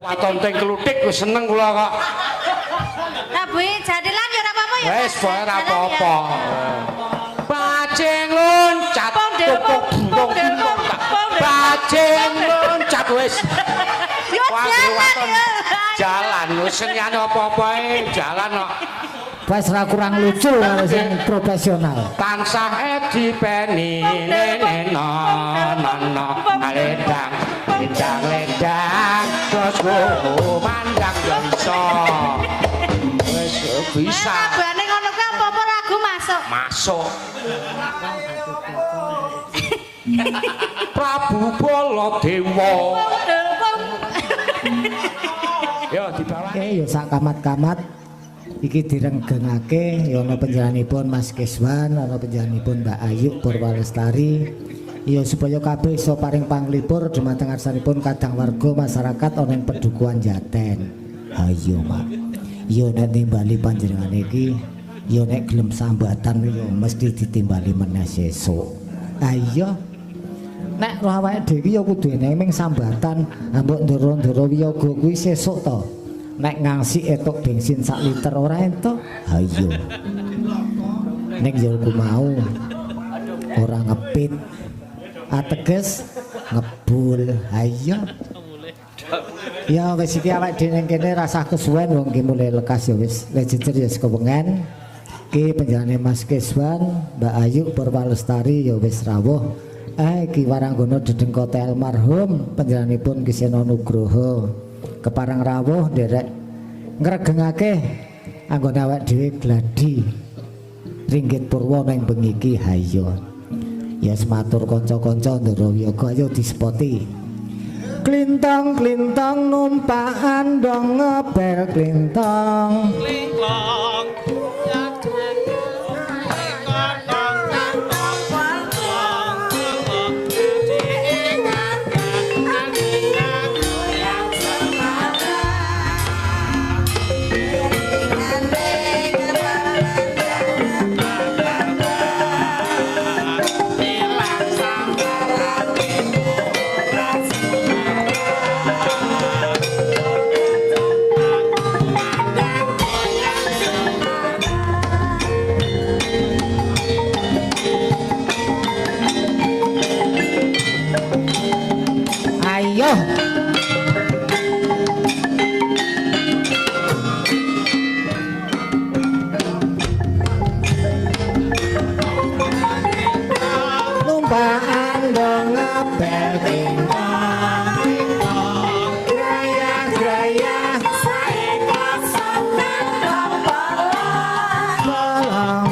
Waton teng kluthik wis seneng kula kok. Tabuhi jadilan ya ora apa-apa ya. Wis pokoke ora Jalan ya. apa-apa. Bajing loncat Pong del, pong pong, pong del, pong. pong, del. Bajing loncat wis. Yo Wah, jalan waton. ya. Jalan wis senyane apa-apa ae jalan kok. Wes ra kurang lucu karo sing profesional. Tansah dipeni neno nono ledang ledang ledang terus mandang ya iso. Wis bisa. Tabane ngono kuwi apa-apa lagu masuk. Masuk. Prabu Baladewa. Pong del, pong. Yo dibawani. Oke, ya sak kamat-kamat iki direnggengake ya ana panjenenganipun Mas Keswan, ana panjenenganipun Mbak Ayu Purwalestari. Ya supaya kabeh iso paring panglipur dumateng ngarsanipun kadang warga masyarakat ana ing Pedukuhan Jaten. Ayo, Mak. Ya nek nimbali panjenengane iki ya nek gelem sambatan ya mesti ditimbali meneh sesuk. Ayo. Nek roh awake dhewe iki ya kudu eneng ming sambatan, ambok ndoro-ndoro wiyaga kuwi sesuk to. Nek ngangsi etuk bensin sak liter ora entuk. Ha iya. Nek ya ku mau ora ngepit. Ateges ngebul. Ha iya. Ya wis iki awake dhewe ning kene rasah kesuwen wong ki mulai lekas ya wis. Lek jejer ya kewengen. Ki panjenengane Mas Keswan, Mbak Ayu Purwalestari ya wis rawuh. Ki Waranggono dedengkote almarhum panjenenganipun Ki Seno Nugroho. Kepareng rawuh nderek ngregengake anggone awake dhewe gladi ringgit purwa ning bengi iki. Ha iya. Ya sematur kanca-kanca ndoro wiyaga ayo disepoti. Klintong klintong numpak andong ngebel klintong. Klingklong. Ayo. Numpak andong ngebel klintong klintong grayah grayah bolong.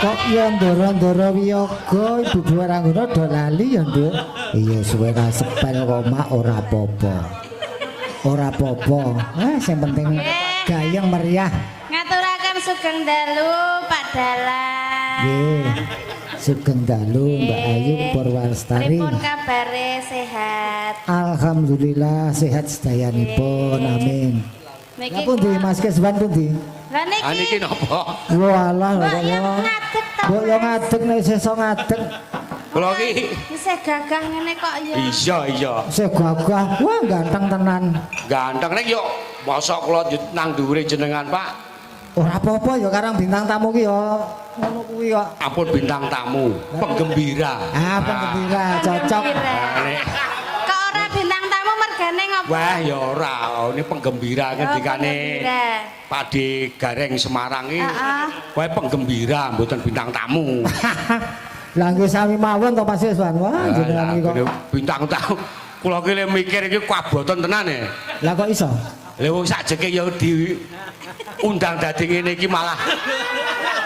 Kok ya ndoro-ndoro wiyaga Ibu Waranggono do lali ya, Nduk? Iya suwe ra sepel kok mak ora apa-apa. Ora apa-apa. Sing penting gayeng meriah. Ngaturaken sugeng dalu Pak Dalang. Nggih. Sugeng dalu Mbak Ayu Purwalestari. Pripun kabare sehat? Alhamdulillah sehat sedayanipun. Amin. Niki Lah pundi Mas Keswan pundi? Lah Ah niki niki napa? Walah Mbok kok yo ya. ngadeg to. Mbok yo ngadeg nek sesuk ngadeg. Kula iki Isih gagah ngene kok ya. iya iya. Isih gagah. Wah ganteng tenan. Ganteng nek yo mosok kula nang dhuwure jenengan, Pak. Ora apa-apa ya karang bintang tamu ki ya ngono kuwi kok. Ampun bintang tamu, penggembira. Ah, penggembira cocok. Penggembira. Nek Kok ora bintang tamu mergane ngopo? wah ya ora, ini penggembira ngendikane Penggembira. Pakde Gareng Semarang iki. Heeh. Kowe penggembira mboten bintang tamu. Lah nggih sami mawon to Mas Iswan. Wah, jenengan iki kok. Bintang tamu. Kula ki le mikir iki kaboten tenan e. Lah kok iso? Lha wong sakjeke ya diundang dadi ngene iki malah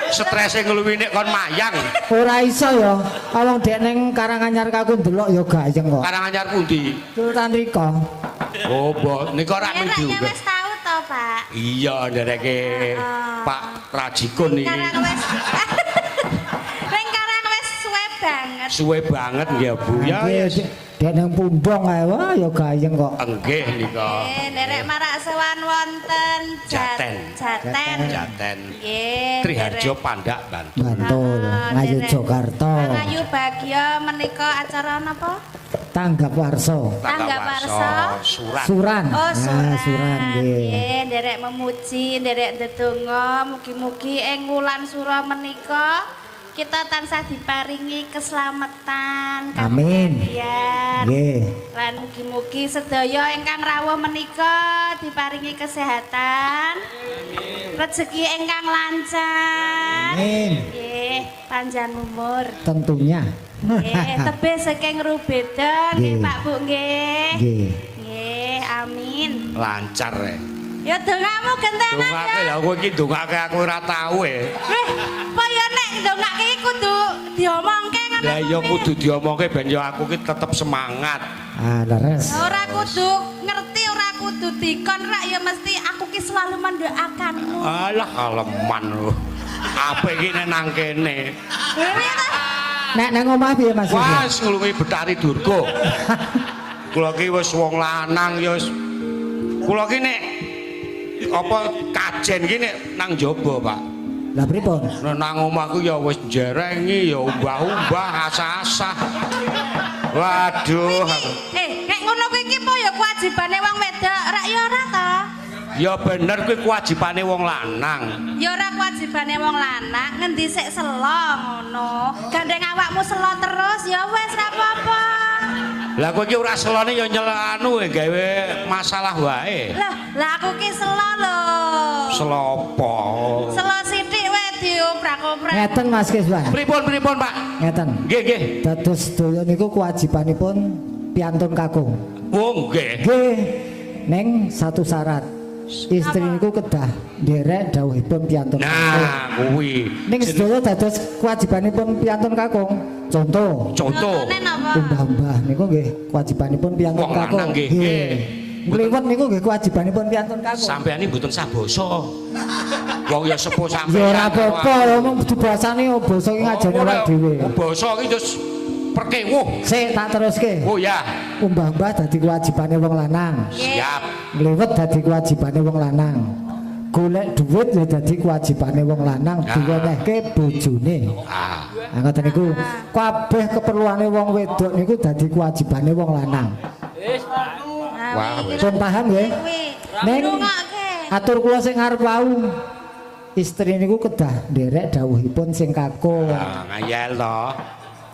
strese ngluwi nek kon mayang. Ora iso ya. Wong dek ning Karanganyar kaku ndelok ya gayeng kok. Karanganyar pundi? Sultan Riko. Oh, mbok nika ora Ya mung wis tau to, Pak. Iya, ndereke Pak Rajikun iki. Karang wis. Ring karang wis suwe banget. Suwe banget nggih, Bu. Ya, Nggih, dek nang pundong ae wah ya gayeng kok. Nggih nika. Nggih, nderek marak sowan wonten Jaten. Jaten. Jaten. Nggih. Triharjo Pandak Bantul. Bantul, Ngayogyakarta. Pangayu Bagya menika acara napa? Tanggap Warsa. Tanggap Warsa. Surat. Suran. Oh, suran. Nah, suran nggih. Nggih, nderek memuji, nderek ndedonga, mugi-mugi ing wulan sura menika kita tansah diparingi keselamatan. Amin. Nggih. Lan mugi-mugi sedaya ingkang rawuh menika diparingi kesehatan. Amin. Rezeki ingkang lancar. Amin. Nggih, panjang umur. Tentunya. Nggih, tebih saking rubeda nggih Pak Bu nggih. Nggih. Nggih, amin. Lancar e. Ya dongamu gentenan ya. Dongake ya kowe iki dongake aku ora tau e. Apa ya nek ndongake iki kudu diomongke ngono. Lah ya kudu diomongke ben ya aku ki tetep semangat. Ah, leres. Ora kudu ngerti, ora kudu dikon rak ya mesti aku ki selalu mendoakanmu. Alah kaleman lho. Apik iki nek nang kene. Piye ta? Nek nang omah piye Mas? Wah, nglungi Betari Durga. Kula ki wis wong lanang ya wis. Kula ki nek apa kajen ki nek nang jaba, Pak. Lah pripun? Nek nang omahku ya wis njerengi ya umbah-umbah asah-asah. Waduh. Nek ngono kuwi iki apa ya kewajibane wong wedok rak ya ora ta? Ya bener kuwi kewajibane wong lanang. Ya ora kewajibane wong lanang ngendi sik selo ngono. Gandeng awakmu selo terus ya wis ra apa-apa. Lah kowe iki ora selone ya nyel anu gawe masalah wae. Lah, lah aku ki selo lho. Selo apa? Selo sithik wae diobrak-obrak. Ngeten Mas Kiswan. Pripun-pripun, Pak? Ngeten. Nggih, nggih. Dados sedaya niku kewajibanipun piantun kakung. Oh, nggih. Nggih. Neng satu syarat. Istri niku kedah nderek dawuhipun piantun kakung. Nah, kuwi. Ning sedaya dados kewajibanipun piantun kakung. Contoh. Contoh. Umbah-umbah niku nggih kewajibanipun piantun kakung. Nggih. Ngliwet niku nggih kewajibanipun piantun kakung. Sampeyan iki mboten sah basa. Wong ya sepuh sampeyan. Ya ora apa-apa, omong dibasane basa iki ngajari awake dhewe. Basa iki terus perkewuh. Sik tak teruske. Oh ya. Umbah-umbah dadi kewajibane wong lanang. Siap. Ngliwet dadi kewajibane wong lanang. Golek duit ya dadi kewajibane wong lanang diwenehke bojone. Ah. Ngoten niku kabeh keperluane wong wedok niku dadi kewajibane wong lanang. Wah, pun paham nggih? Ning atur kula sing arep wau. Istri niku kedah nderek dawuhipun sing kakung. Ah, ngayal to.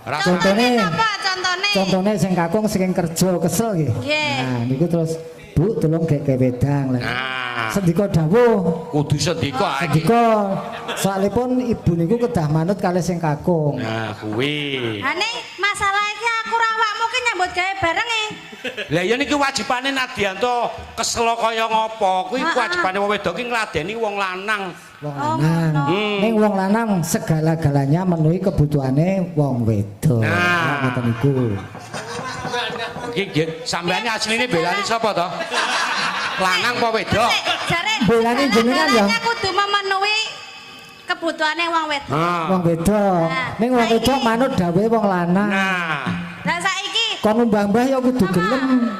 Contone napa contone? Contone sing kakung sing kerja kesel nggih. Nah, niku terus Bu tolong gek wedang lah. Nah. Sendika dawuh. Kudu sendika iki. Sendika. Soalipun ibu niku kedah manut kalih sing kakung. Nah, kuwi. Ha ning masalah iki aku ra awakmu ki nyambut gawe bareng e. Lah ya niki wajibane Nadianto kesel kaya ngopo kuwi kewajibane wong wedok ki ngladeni wong lanang. Wong lanang. Ning wong lanang segala-galanya menuhi kebutuhane wong wedok. Nah, ngoten niku. Iki sampeyan asline belani sapa to? Lanang apa wedok? Belani jenengan ya. Kudu memenuhi kebutuhane wong wedok. Wong wedok. Ning wong wedok manut dawuhe wong lanang. Nah. Lah saiki kon mbah-mbah ya kudu gelem.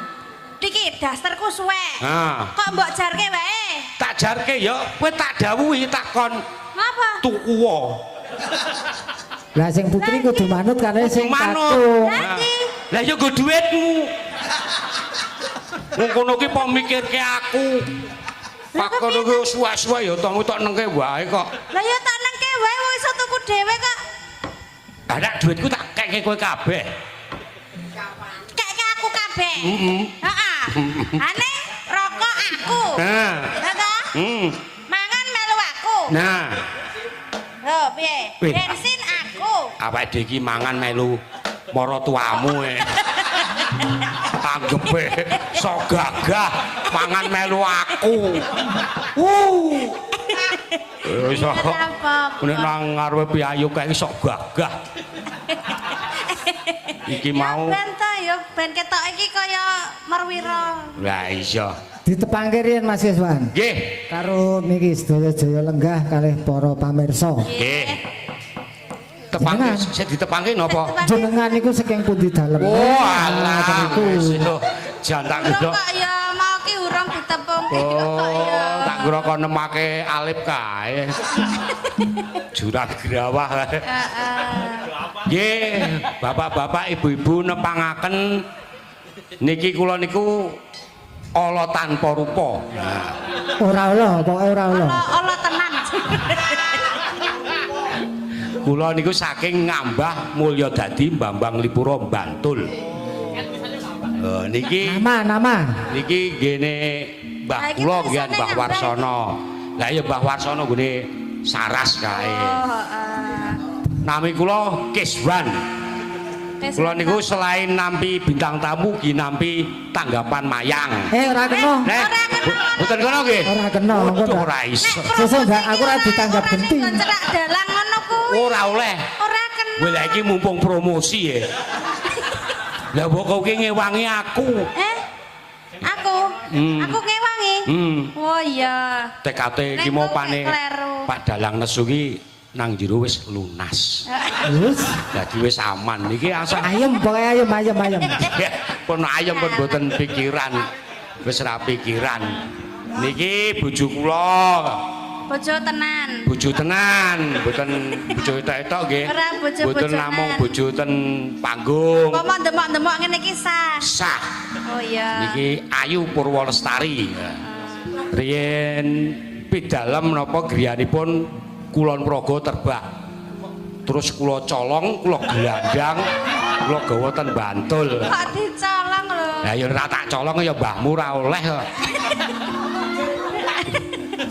Iki dasterku suwek. Nah. Kok mbok jarke wae? Tak jarke ya, kowe tak dawuhi takon. Ngapa? Tuku wae. Lah sing putri kudu manut karo sing kakung. Lah ya nggo dhuwitmu. Wong kono ki po mikirke aku. Pak kono ki suwe-suwe ya tongmu tok nengke wae kok. Lah ya tak nengke wae wong iso tuku dhewe kok. Lah nek dhuwitku tak keke kowe kabeh. Keke aku kabeh. Heeh. Heeh. Ane rokok aku. Nah. Lah ta? Heeh. Mangan melu aku. Nah. Lho piye? Bensin aku. Awake dhewe iki mangan melu maratuamu e. Anggepe sok gagah mangan melu aku. Wis nek nang ngarepe piyayu kae sok gagah. Iki mau Ya ben ta ya ben ketok iki kaya merwira. Lah iya. Ditepangke riyen Mas Keswan. Nggih. Karo niki sedaya jaya lenggah kalih para pamirsa. Nggih. Tepangke sing ditepangke napa? Jenengan niku saking pundi dalem? Oh alah. Niku. Jan tak Urung kira. kok ya mau ki urung ditepungke kok ya. Oh, tak kira kon nemake alip kae. Jurang grawah kae. Heeh. Nggih, bapak-bapak, ibu-ibu nepangaken niki kula niku ala tanpa rupa. Nah, Ora ala, pokoke ora ala. Ala ala tenan. Kula niku saking Ngambah Mulyadadi Bambang Lipura Bantul. Niki Nama nama. niki nggene Mbah Lah, iki kula nggih tulisane Mbah Ngambah. Warsono. Lah iya Mbah Warsono nggone Saras kae. Oh, heeh. Nami kula Keswan. Kula niku selain nampi bintang tamu ki nampi tanggapan mayang. Eh ora kena. Nek, Ora kena. Mboten kono nggih. Ora kena, engko Waduh, tak- ora iso. Sesuk ndak aku ora ditanggap genti. Ora sing cerak dalang ngono kuwi. Ora oleh. Ora kena. Kowe lha iki mumpung promosi ya. Lah mbok kowe ki ngewangi aku. Eh? Aku. Aku ngewangi. Oh iya. TKT iki Nek mau kowe pane kleru. Pak Dalang nesu ki nang jero wis lunas. Wis Dadi wis aman. Iki asal ayem pokoke ayem ayem ayem. pun ayem pun mboten pikiran. Wis ra pikiran. Niki bojo kula, Bojo tenan. bojo tenan, mboten bojo etok-etok nggih. Ora bojo-bojonan. Mboten namung bojo ten panggung. Pomo ndemok-ndemok ngene iki sah. Sah. Oh iya. Niki Ayu Purwo Lestari. Riyen pidalem napa griyanipun Kulon Progo terbak. Terus kula colong, kula glandang, kula gawa ten Bantul. Kok dicolong lho. Lah ya ora tak colong ya mbahmu ora oleh kok.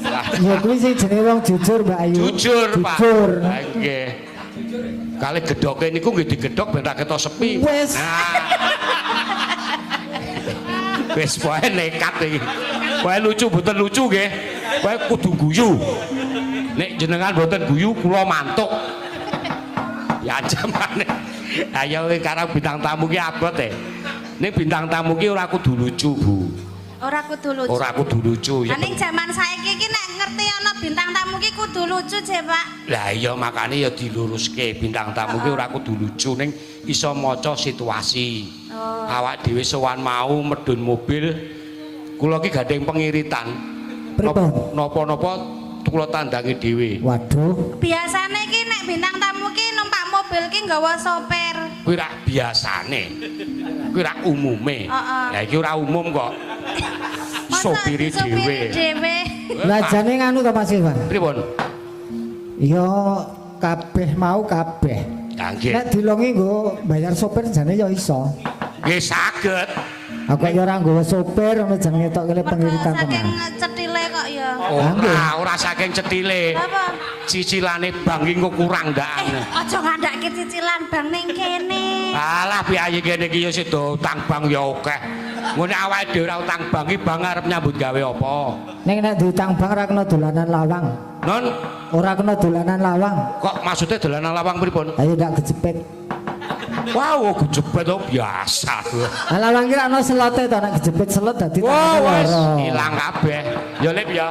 Lah, Ya kuwi sing jenenge wong jujur Mbak Ayu. jujur, Pak. Jujur. Lah nggih. Kali gedhoke niku nggih digedhok ben ra ketok sepi. Wis. Nah. Wis pokoke nekat iki. Pokoke lucu mboten lucu nggih. Pokoke kudu guyu. Nek jenengan mboten guyu kula mantuk. Ya jamane. Ayo karo bintang tamu ki abot e. Ning bintang tamu ki ora kudu lucu, Bu. Ora kudu lucu. Ora kudu lucu ya. Lah ning jaman saiki iki nek ngerti ana bintang tamu ki kudu lucu je, Pak. Lah iya makane ya diluruske bintang tamu ki ora kudu lucu ning iso maca situasi. Oh. Awak dhewe sowan mau medhun mobil kula ki gandeng pengiritan. Pripun? Napa-napa kula tandangi dhewe. Waduh. Biasane ki nek bintang tamu ki numpak mobil ki nggawa sopir. Kuwi rak biasane. Kuwi rak umume. Heeh. Lah iki ora umum kok. Masa Sopiri disopiri dhewe. dhewe. Lah jane nganu to Mas Iwan. Pripun? Ya kabeh mau kabeh. Lah nggih. Nek dilongi nggo bayar sopir jane ya iso. Nggih saged. Aku ya ora nggawa sopir ngono jenenge tok kene Mergo pengiritan saking tenan. cethile kok ya. Ora, ora saking cethile. Apa? Cicilane bank iki kok kurang ndakan. Aja ngandhake cicilan bank ning kene. Alah piye kene iki ya sida utang bank ya akeh. Ngene awake dhewe ora utang bank iki bank arep nyambut gawe apa? Ning nek diutang bank ora kena dolanan lawang. Non, Ora kena dolanan lawang. kok maksudnya dolanan lawang pripun? Ayo ndak kejepit. Wow, kejepit oh, biasa. Lah lawang ki ana selote to nek kejepit selot dadi Wow, tangane wis lara. ilang kabeh. Ya Lip ya.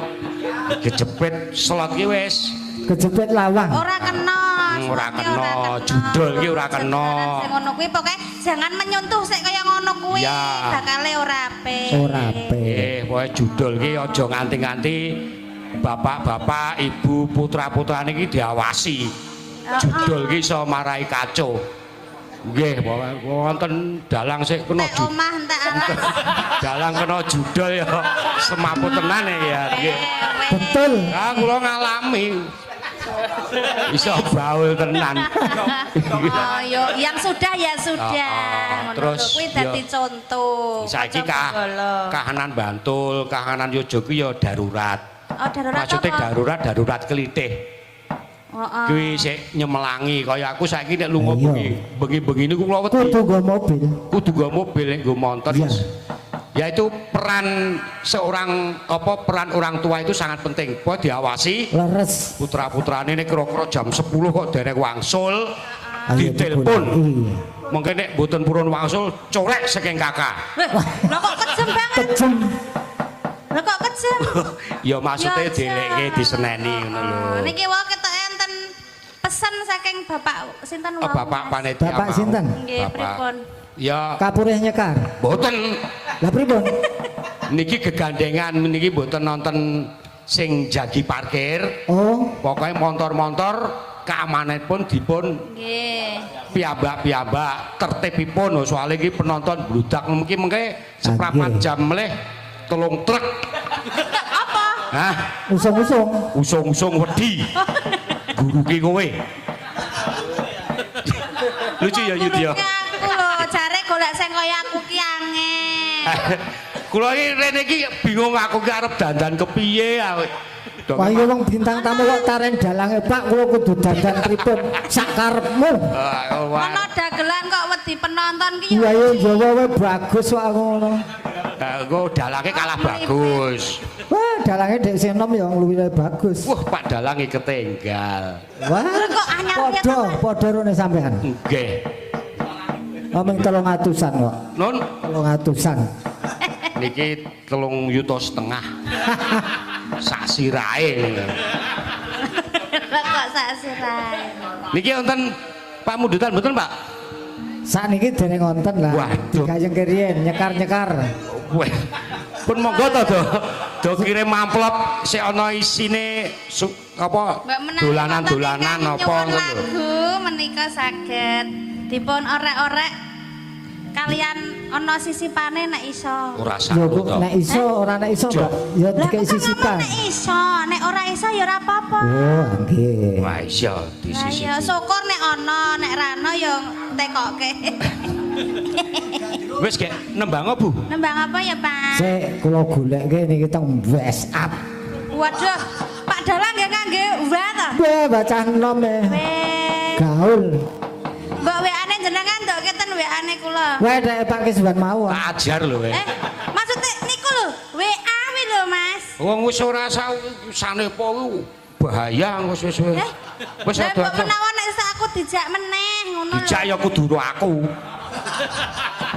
Kejepit selot ki wis. Kejepit lawang. Ora kena. Ora selot ki kena, judul ki ora kena. Sing ngono kuwi pokoke jangan menyentuh sik kaya ngono kuwi. Ya. Bakale ora apik. Ora apik. Pokoke judul ki aja nganti-nganti bapak-bapak, ibu, putra-putrane iki diawasi. Judul ki iso marai kacau. Nggih, pokoke wonten dalang sik kena Entek omah entek anak. dalang kena judul ya semaput tenan ya nggih. Betul. Ah kula ngalami. Iso baul tenan. Oh, yo, yang sudah ya sudah. Oh, Ngono terus, lho, kuwi dadi yo. contoh. Saiki Aja menggolo. kahanan Bantul, kahanan Yogyakarta ki ya darurat. Oh, darurat Maksudnya apa? darurat, darurat kelitih. Heeh. Kuwi sik nyemelangi kaya aku saiki nek lunga Iya. bengi, bengi-bengi niku kula wedi. Kudu nggo mobil. Kudu nggo mobil nek nggo motor. Iya. Ya itu peran seorang apa peran orang tua itu sangat penting. Pokoke diawasi Leres. putra-putrane nek kira-kira jam 10 kok dereng wangsul. Ditelepon. Mungkin nek mboten purun wangsul corek saking kakak. Lho kok kejem banget. Kejem. Lho kok kejem? Ya maksudnya dielekke diseneni ngono lho. Niki wae ketok enten pesen saking Bapak sinten wau? Bapak panitia. Bapak sinten? Nggih, pripun? Ya kapurih nyekar. Mboten. Lah pripun? Niki gegandengan niki mboten nonton sing jagi parkir. Oh, pokoke montor-montor keamananipun dipun nggih piyambak-piyambak tertibipun soalnya iki penonton bludak mungkin mengke seprapat jam melih telung truk. Apa? Hah? Usung-usung. Usung-usung wedi. Guruke kowe. Lucu ya Yud ya. Aku lho jare golek sing kaya aku ki angel. Kula iki rene iki bingung aku ki arep dandan kepiye aku. Wah iya wong bintang tamu kok taren dalange Pak kula kudu dandan pripun sak karepmu. Ana dagelan kok wedi penonton ki ya. Iya ya Jawa wae bagus kok aku ngono. Lah engko dalange kalah bagus. Wah dalange dhek sing enom ya luwih bagus. Wah Pak dalange ketenggal. Wah kok anyar padha padha rene sampean. Nggih. Omong 300-an kok. Nun 300-an. Niki 3,5 yuta. Sak sirahe. Lah kok sak sirahe. Niki wonten pamundutan mboten, Pak? Sakniki dereng wonten lah. Waduh. Digayeng riyen nyekar-nyekar. Weh. Pun monggo to do. Do kirim amplop sik ana isine apa dolanan-dolanan apa ngono lho. Lagu menika saged dipun orek-orek kalian ana sisipane nek iso. Ora sanggup to. Nek iso ora nek iso, Mbak. Ya dikek sisipan. Nek iso, nek ora iso ya ora apa-apa. Oh, nggih. Wah, iso disisipi. Ya syukur nek ana, nek ra ana ya tekoke. Wis gek nembang apa, Bu? Nembang apa ya, Pak? Sik kula golekke niki teng WhatsApp. Waduh, Pak Dalang nggih ngangge wa ta? Wah, bacah enom e. Gaul. Mbok WA-ne jenengan ndok keten WA-ne kula. Wah, nek Pak Kiswan mau. Tak ajar lho kowe. Maksudnya niku lho, WA wi lho, Mas. Wong wis ora sanepa kuwi bahaya wis wis. Wis ado. Mbok menawa nek sak aku dijak meneh ngono lho. Dijak ya kudu aku.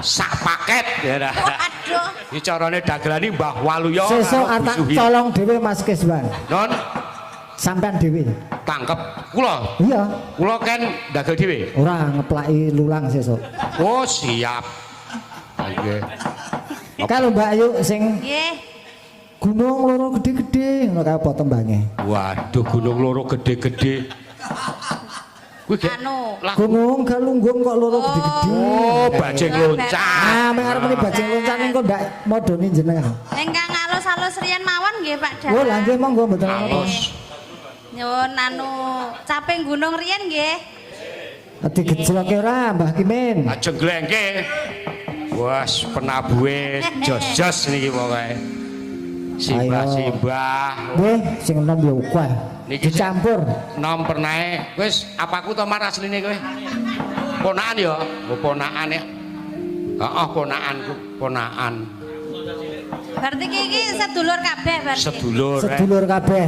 Sak paket ya ra. Waduh. Iki carane dagelane Mbah Waluyo. Sesuk tak colong dhewe Mas Kiswan. Non sampean dhewe. Tangkep kula. Iya. Kula kan dagel dhewe. Ora ngeplaki lulang sesuk. Oh, siap. Nggih. Kalau Mbak Ayu sing nggih. Gunung loro gede-gede ngono kae apa tembange? Waduh, gunung loro gede-gede. Kuwi anu. Gunung Galunggung kok loro gede-gede. Oh, bajing loncat. Ah, meng arep muni bajing loncat engko ndak modoni jenengan. Ingkang alus-alus riyen mawon nggih Pak Dalang. Oh, lha nggih monggo mboten apa-apa. Nyuwun anu caping gunung riyen nggih. Digejloke ora Mbah Kimin? Aja glengke. Wes penabuhe jos-jos niki pokoke. Simbah-simbah. Nggih, sing enom ya akeh. Dicampur. Nom pernae. Wis apaku to Mar asline kowe? Ponakan ya? Oh, ponakane. Heeh, ponakanku, ponakan. Berarti iki sedulur kabeh berarti. Sedulur. Sedulur kabeh.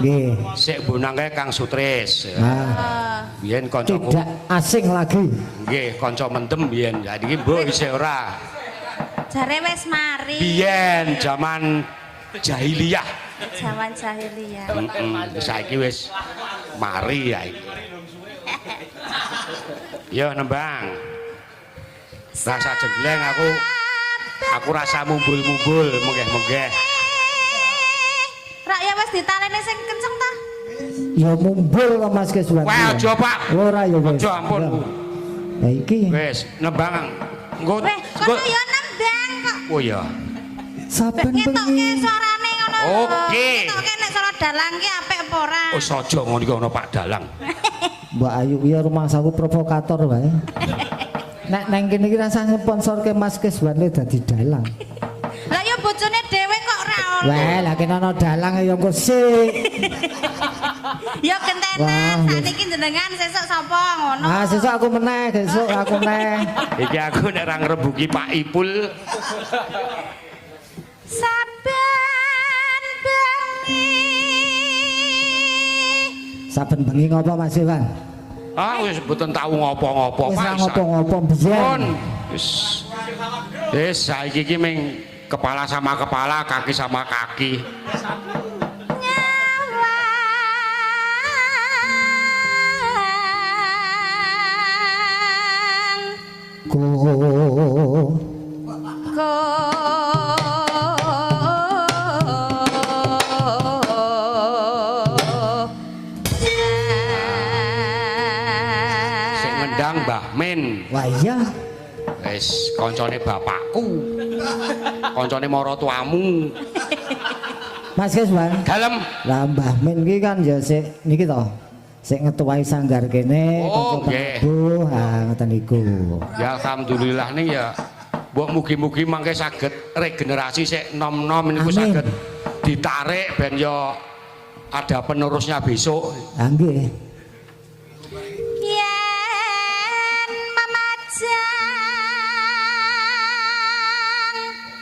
Nggih. Sik bonangke Kang Sutris. Nah. Biyen kancaku. Tidak asing lagi. Nggih, kanca mendem biyen. Saiki mbuh isih ora. Jare wis mari. Biyen jaman jahiliyah. Jaman jahiliyah. Heeh, saiki wis mari ya iki. Yo nembang. Rasa jengleng aku. Aku rasa mumbul-mumbul, menggeh-menggeh. Rak ya wis ditalene sing kenceng ta? Ya mumbul kok Mas Kiswan. Wah, aja Pak. Ora ya wis. Aja ampun. Ya iki. Wis nembang. Engko weh, kono ya nembang kok. Oh iya. Saben bengi. Ngetokke suarane ngono lho. Oke. Ngetokke nek suara dalang ki apik apa ora? Wis aja ngono iki ana Pak Dalang. Mbak Ayu ya rumangsaku provokator wae. Nek neng kene iki rasah sponsorke Mas Kiswan le dadi dalang. Lah ya bojone dhewe kok ora ono. Wah, lah kene ana dalang ya engko sik. Ya gentenan sakniki jenengan sesuk sapa ngono. Ah, sesuk aku meneh, sesuk aku meneh. Iki aku nek ra ngrebuki Pak Ipul. Saben bengi. Saben bengi ngopo Mas Iwan? Ah wis mboten tau ngopo-ngopo Wis Pak. ngopo-ngopo biyen. Wis. Wis saiki iki ming kepala sama kepala, kaki sama kaki. Go. Sing ngendang Mbah Min. Wah iya. Wis koncone bapakku. Koncone maratuamu. Mas Keswan. Dalem. Lah Mbah Min iki kan ya sik niki to. Sik ngetuai sanggar kene, oh, kanca penabuh, ha ngoten niku. Ya alhamdulillah ning ya. Mbok mugi-mugi mangke saged regenerasi sik nom-nom niku saged ditarik ben ya ada penerusnya besok. Ha nggih. Yen memajang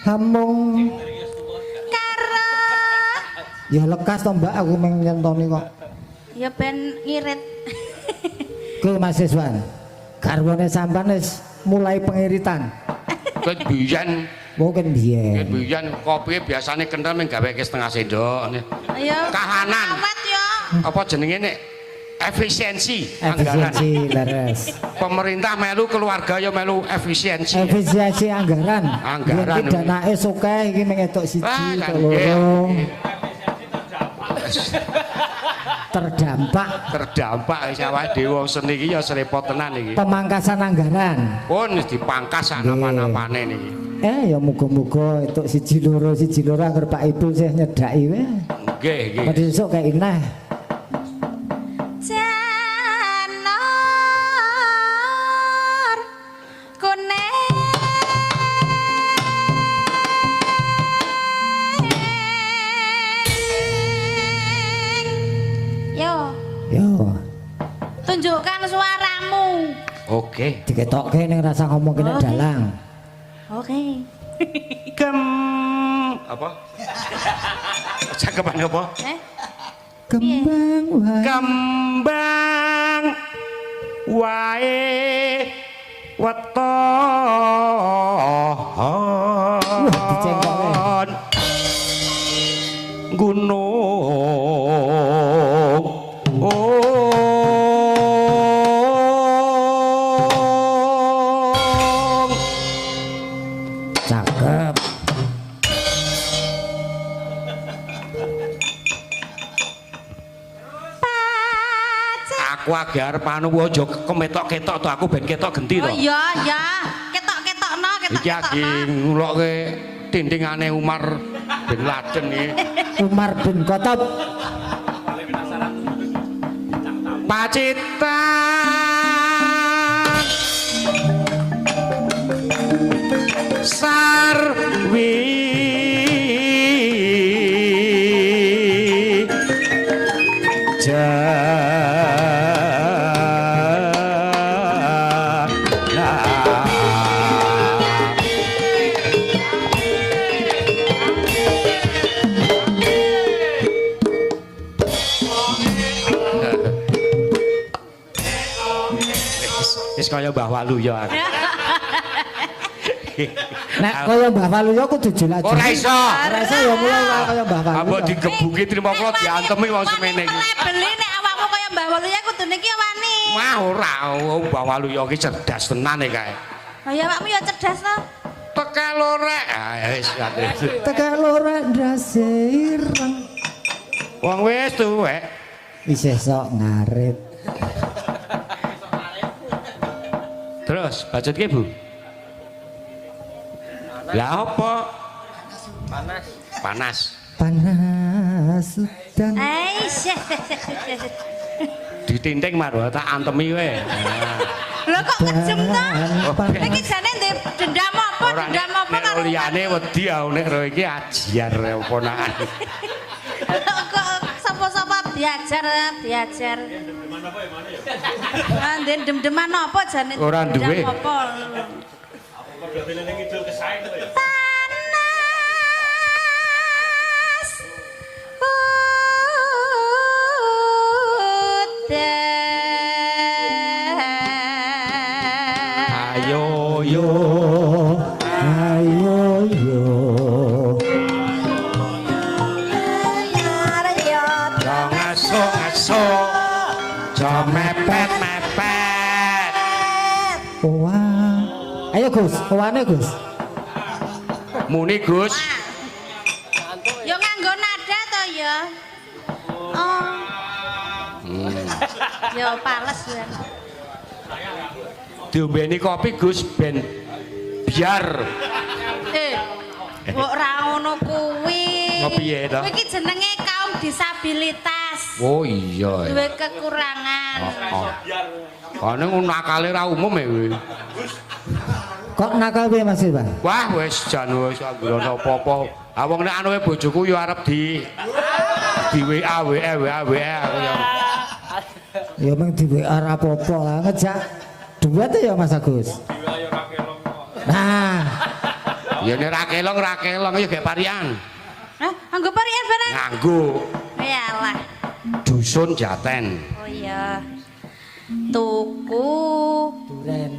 hamung karo ya lekas to Mbak aku meng nyentoni kok. Ya ben ngirit. Ku Mas Iswan. Garwane sampean wis mulai pengiritan. Ket biyen. Mungkin biyen. Ket biyen kopi biasane kental mung gaweke setengah sendok. Ya kahanan. Awet ya. Apa jenenge nek efisiensi anggaran. Efisiensi leres. Pemerintah melu, keluarga ya melu efisiensi. Efisiensi anggaran. Anggaran. Iki danake sokeh iki mung entuk siji loro. Terdampak. Terdampak wis awake dhewe wong seni iki ya serepot tenan iki. Pemangkasan anggaran. Pun wis dipangkas sak napa-napane niki. Ya muga-muga entuk siji loro anggere Pak Ibu sih nyedhaki wae. Nggih, nggih. Padha esuk kaya ineh. Janur kuning. Yo. Yo. Tunjukkan suaramu. Oke. Diketokke ning rasa ngomong kene dalang. Oke. Gem apa? Cakepan apa? Kembang wae. Kembang wae weton. Gunung. Cakep. Aku age arep anu aja kemetok-ketok to, aku ben ketok genti to. Oh iya iya, ketok-ketokno, ketok-ketokno. Iki age ngulokke tintingane Umar bin Laden iki. Umar bin Khattab. Pacitan Sarwi Wis kaya Mbah Waluyo aku. Nek kaya Mbah Waluyo kudu jelas. Ora iso. Ora iso ya mulai kaya Mbah Waluyo. Ambok digebuki trimo kula diantemi wong semene iki. Beli nek awakmu kaya Mbah Waluyo kudune iki wani. Wah ora, Mbah Waluyo iki cerdas tenan e kae. Lah ya awakmu ya cerdas to. Tekel lorek. Ah wis. Tekel lorek ndase ireng. Wong wis tuwek. Isih sok ngarit. Terus bacutke Bu. Lah apa? Panas. Panas. Panas udan. Eish. Ditinting marwa tak antemi wae. Lho kok kejem to? Iki jane ndek dendam apa? Dendam apa karo liyane wedi aku nek ro iki ajiar ponakan. Kok sapa-sapa diajar, diajar. Ah, ndem-deman apa jane? Ora duwe. Apa? Panas udan. Yo ayo yo. Jo ngaso-ngaso. Jo mepet-mepet. Wah. Ayo Gus, owane Gus. Muni Gus. Ya nganggo nada to ya. Oh. Ya pales ya. Diombeni kopi Gus ben biar. Kok ora ngono kuwi. Ngopi piye to? Kuwi iki jenenge kaum disabilitas. Oh iya. Duwe kekurangan. Oh. Kane ngono nakale ra umum e kuwi. Kok nakal piye Mas Irfan? Wah wis jan wis anggere ana apa-apa. Ah wong nek anuke bojoku ya arep di WA WA WA WA aku ya. Ya meng di WA ora apa-apa, ngejak duet ya Mas Agus. Nah, Ya nek ra kelong ya gek parian. Hah, anggo parian barang? Nganggo Yalah. Dusun Jaten. Oh iya. Tuku duren.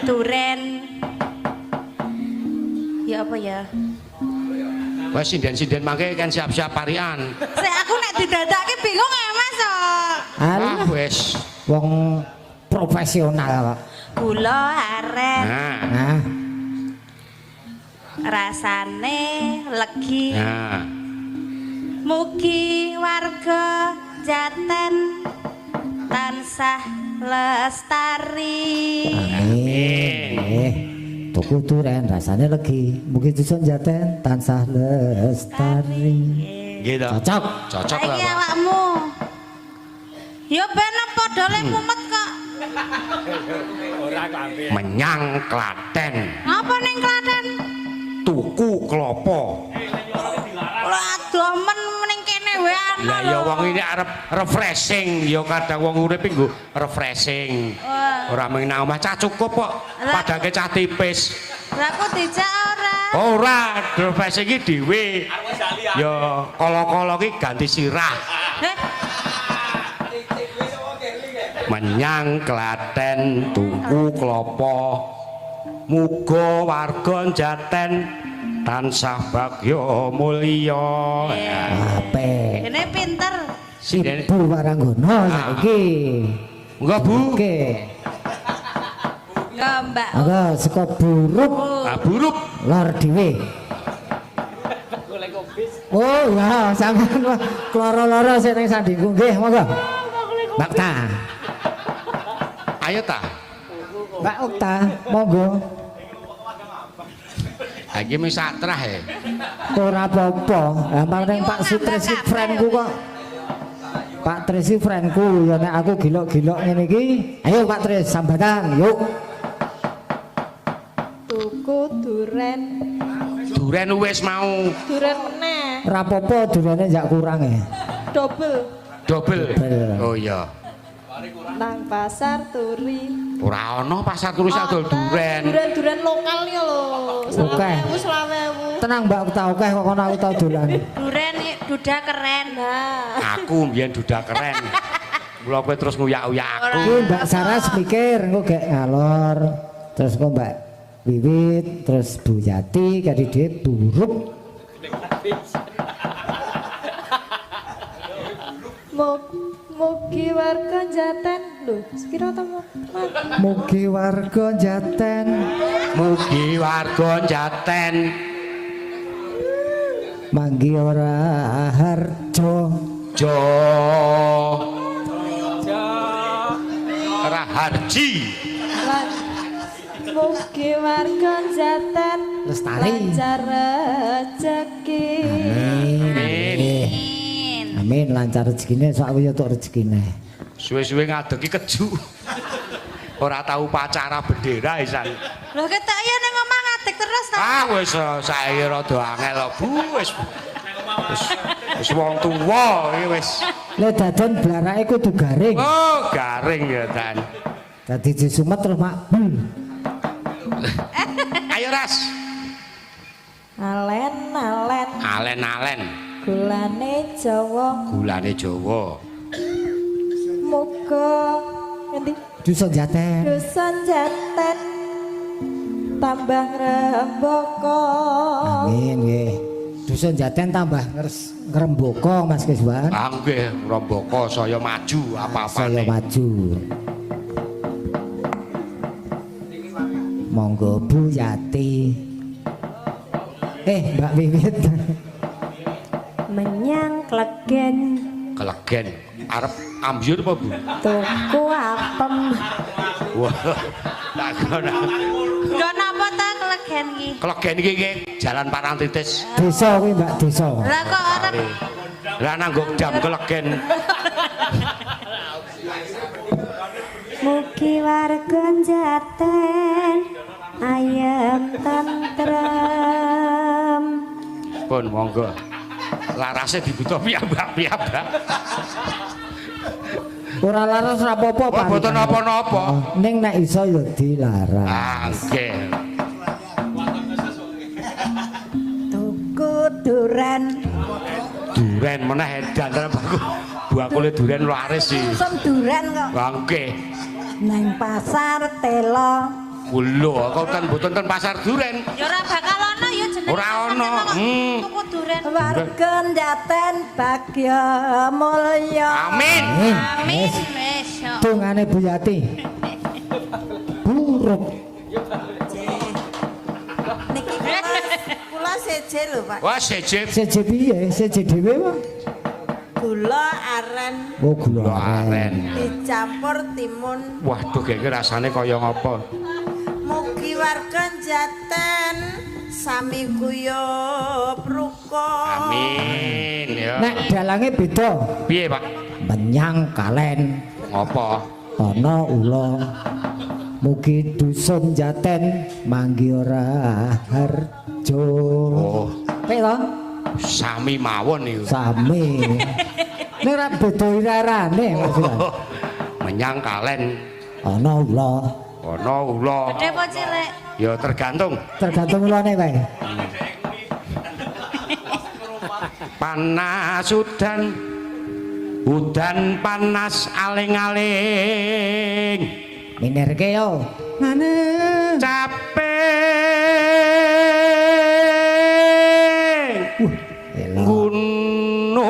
Duren. Ya apa ya? Wes sinden-sinden mangke kan siap-siap parian. Sik aku nek didadake bingung ya Mas. Wah Alah, wis. wong profesional kok. Gula aren Nah. Nah, rasane legi. Nah. Mugi warga Jaten tansah lestari. Amin. Tuku duren rasane legi. Mugi dusun Jaten tansah lestari. Nggih to. Cocok. Cocok lah. Saiki Pak. awakmu. Ya ben padha le mumet kok. Menyang Klaten. Ngapa ning Klaten? Tuku klopo. Lah adoh men ning kene wae ana. Lah ya wong ini arep refreshing, ya kadang wong urip iki nggo refreshing. Ora mung nang omah cah cukup kok. Padake cah tipis. Lah aku dijak ora. Ora, refreshing iki dhewe. Ya kala-kala iki ganti sirah. Eh, Menyang Klaten tuku klopo. Muga warga Jaten tansah bagya mulya. Apik. Kene pinter. Sinden. Ibu Waranggono saiki. Monggo Bu. Oke. Ya Mbak. Monggo saka buruk Ah buruk. lor dhewe. Oh ya, sampean wah, kloro-loro sing ning sandingku nggih, monggo. Mbak Ta. Ayo ta. Mbak Okta, monggo. Ha iki mung satrah e. Ora apa-apa. Lah paling Pak Sutris iki friendku kok. Pak Tris iki friendku, ya nek aku gilok-gilok ngene iki, ayo Pak Tris sambatan, yuk. Tuku duren. Duren wis mau Duren meneh. Ora apa-apa durene njak kurang ya. Double. Double. Double. Oh iya. Nang pasar turi. Ora ana pasar turi adol duren. Duren-duren lokal ya lho. Oke. 20.000, 20.000. Tenang Mbak Okta, akeh kok kono aku tau dolan. Duren duda keren. Nah, Aku mbiyen duda keren. Mula kowe terus nguyak-uyak aku. Iki Mbak Saras mikir engko gek ngalor. Terus engko Mbak Wiwit, terus Bu Yati, kadi dhewe buruk. Mugi warga Jaten. Lho, sekira ta Mat? Mugi warga Jaten Mugi warga Jaten manggi ora harjo. Jo Raharji. Mugi warga Jaten Lestari. Lancar rezeki. Amin. Amin lancar rezekine sok aku ya tok rezekine. Suwe-suwe ngadegi keju. Ora tau upacara bendera isan. Lho ketok ya ning omah ngadeg terus ta. Ah wis saiki rada angel lho Bu wis. Wis wong tuwa iki wis. Le dadon blarake kudu garing. Oh, garing ya Dan. Dadi disumet terus mak. Bul. Ayo Ras. Alen alen Alen-alen gulane Jawa gulane Jawa. muga ngendi Dusun Jaten. Dusun Jaten Tambah ngrembaka. Amin nggih. Dusun Jaten tambah ngrembaka Mas Kiswan. Ah nggih, ngrembaka saya maju apa-apane. Saya maju. Monggo Bu Yati. Mbak Wiwit. Menyang Klegen. Klegen. Arep ambyur apa, Bu? Tuku apem. Wah. Tak kono. Nggo napa ta Klegen iki? Klegen iki nggih Jalan Parangtritis. Desa kuwi Mbak, desa. Lah kok arep Lah nanggo jam Klegen. Mugi warga Jaten ayem tentrem. Pun monggo. Larase dibutuh piyambak-piyambak. Ora laras ora apa-apa, Pak. Mboten napa-napa. Ning nek iso ya dilaras. Ah, nggih. Tuku duren. Duren meneh edan tenan baku. Bakule duren laris iki. Sum duren kok. Lah nggih. Nang pasar telo. Lho, kok ten mboten ten pasar duren. Ya ora bakal ana ya jenenge. Ora ana. Tuku duren. Warga Jaten bagya mulya. Amin. Amin. Wis. Dongane Bu Yati. Buruk. Niki kula seje lho, Pak. Wah, seje. Seje piye? Seje dhewe, Pak? Gula aren. Oh, gula aren. Dicampur timun. Waduh, iki rasane kaya ngapa? Mugi warga Jaten sami guyub rukun. Amin ya. Nek dalange beda. Piye, Pak? Menyang kalen. Ngopo? Ana ula. Mugi dusun Jaten manggi ora harjo. Oh. Piye to? Sami mawon niku. Sami. Nek ora beda irarane maksudnya. Menyang kalen ana ula. Ana ula. Gedhe apa cilik? Ya tergantung. Tergantung ulane wae. Panas udan. Udan panas aling-aling. Minerke yo. Ngene. Capek. Elok. Gunung.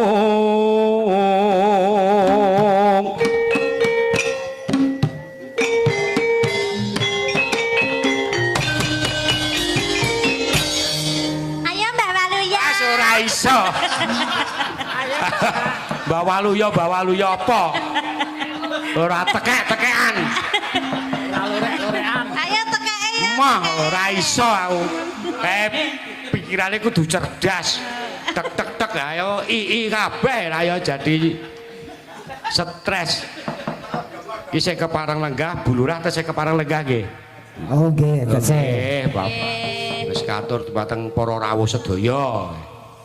Ayo Mbak Waluyo. Wes ora iso. Mbak Waluyo, Mbak Waluyo apa? Ora tekek-tekekan. Ayo tekeke ya. Mah ora iso aku. Pikirane kudu cerdas. Tek tek tek ayo i kabeh ayo jadi stres. Iki sing kepareng lenggah, Bu Lurah tesih kepareng lenggah nggih. Oh nggih, tesih. Nggih, Bapak. Wis katur dumateng para rawuh sedaya.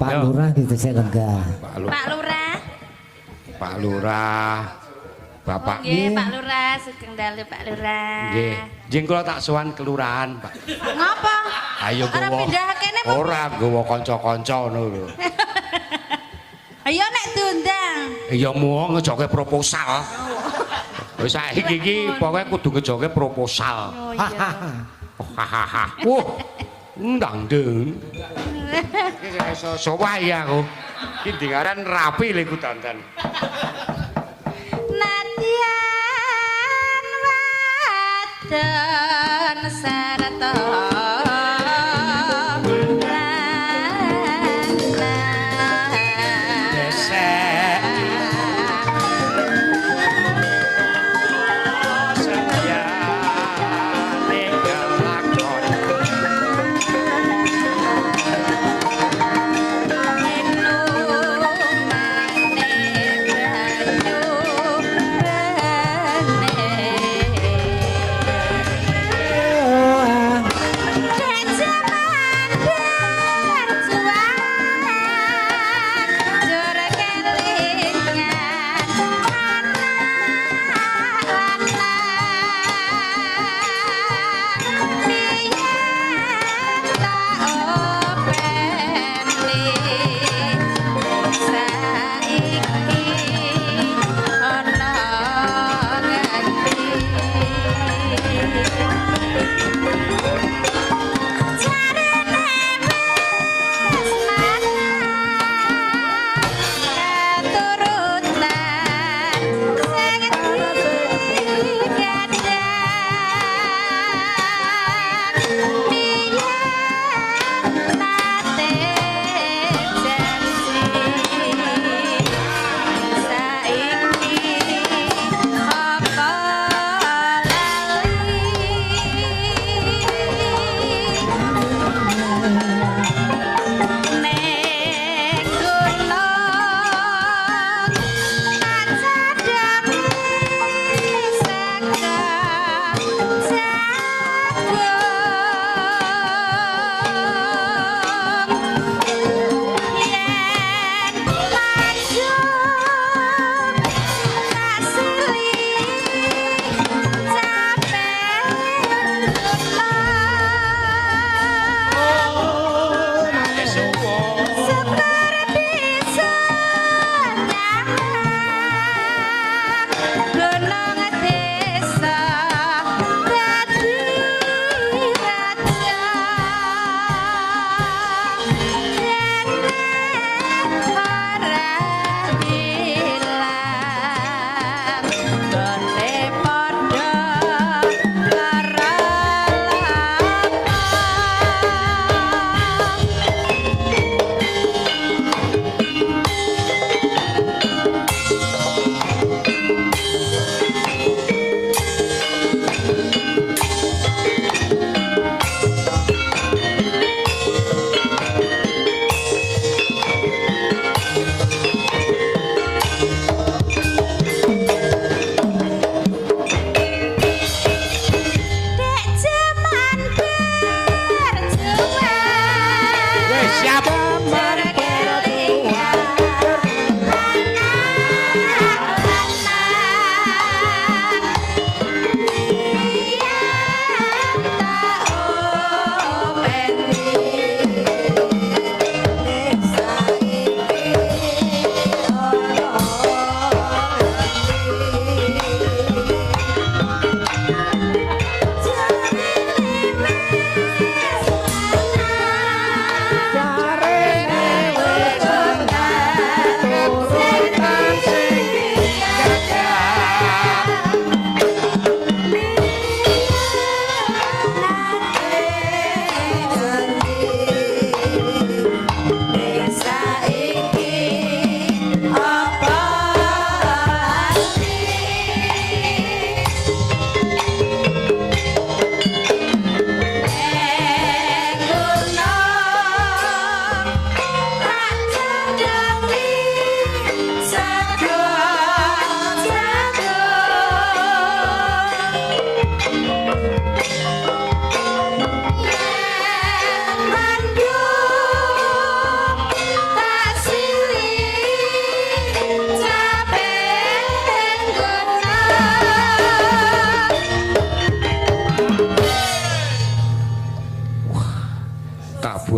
Pak Lurah nggih tesih lenggah. Pak Lurah. Pak Lurah. Pak Lurah. Bapak. Nggih, Pak Lurah, sugeng dalu Pak Lurah. Nggih. Njing kula tak sowan kelurahan, Pak. Ngopo? Ayo Ora nggawa. pindah kene apa? Ora nggawa kanca-kanca ngono lho. Ayo nek diundang. Ya muang ngejoke proposal. Wis saiki iki pokoke kudu ngejoke proposal. Oh iya. Hahaha. Wah, ndang deng. Iki iso sowah ya aku. Iki dingaran rapi lho iku dandan. Nadyan wadon sarta lanang.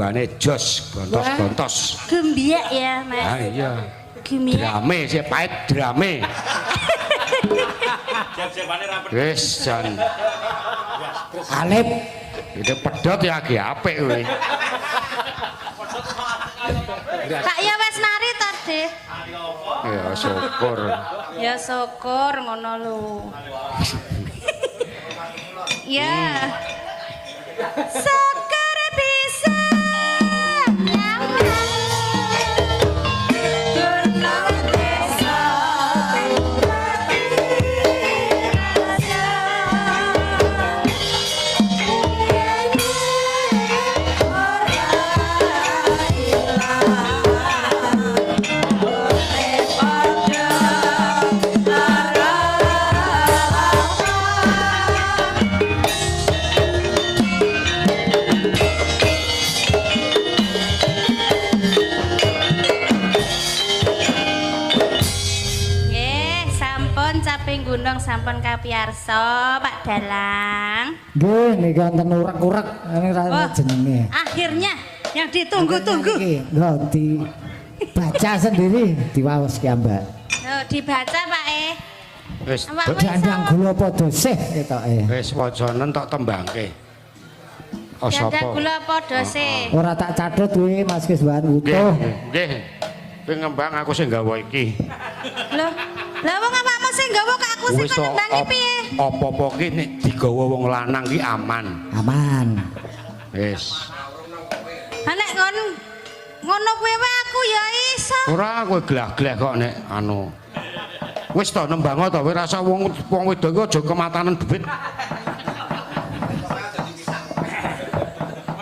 Tabuhane jos, bontos-bontos. Gembiak ya, Mas. Ah iya. Gembiak. Drame sik pait drame. Wis jan. Alip itu pedhot ya lagi apik kowe. Pak ya wis nari to, Dik? Ya syukur. Ya syukur ngono lho. Ya. Syukur bisa nyaman. Gunung desa Nggih, sampun caping gunung sampun kapiyarsa Pak Dalang. Nggih niki wonten urek-urek ngene ra Oh. jenenge. Akhirnya yang ditunggu-tunggu. Iki lho dibaca sendiri diwaos ki Mbak. Loh, dibaca Pak e. Wis Awakmu Dandang iso. gula padha sih ketoke. wis wacanen tok tembangke. Oh Dandang sapa? gula padha sih. Ora tak cathet kuwi Mas Kiswan Nggih, utuh. nggih. Kowe ngembang aku sing gawa iki. Loh, lah wong awakmu sing gawa kok aku sing Wis kon to, nembangi piye? Apa-apa ki nek digawa wong lanang ki aman. Aman. Wis. Ha nek ngono ngono kuwi wae aku ya iso. Ora kowe glah-gleh kok nek anu. Wis to nembang to, kowe rasa wong wong wedok iki aja kematanen bebit.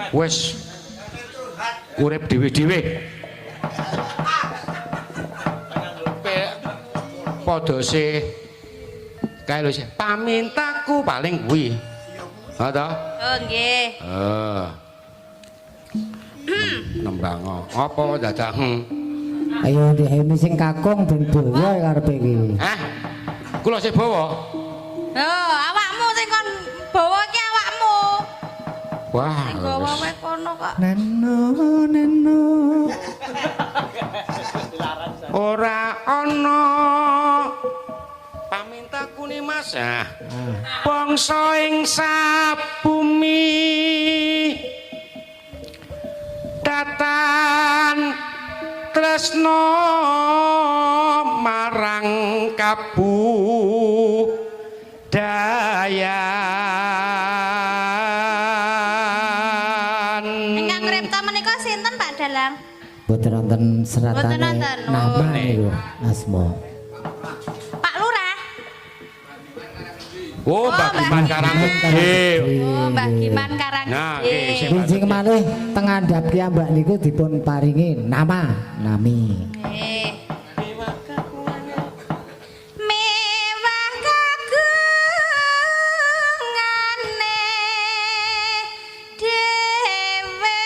Wis urip dhewe-dhewe. Padha sih kae lho sih pamintaku paling kuwi. Ha to? Oh nggih. Eh. Nembang apa dadak? Ayo dihemi sing kakung ben bawa karepe iki. Hah? Kula sing bawa. Lho, awakmu sing kon bawa iki awakmu. Wah. Sing gawa wae kono kok. Neno neno. Ora ana pamintaku ni Mas. Ah. Bangsa ing sabumi datan tresna marang kabudayan. Ingkang ngripta menika sinten Pak Dalang? Mboten wonten Mboten seratane wonten, oh. nama niku asma. Pak Lurah. Oh, Mbah Giman Karang Gede. Oh, Mbah Giman Karang. Nah, nggih, sing Benjing malih teng ngandhap ki Mbak niku dipun paringi nama nami. Nggih. Mewah kagungane dhewe.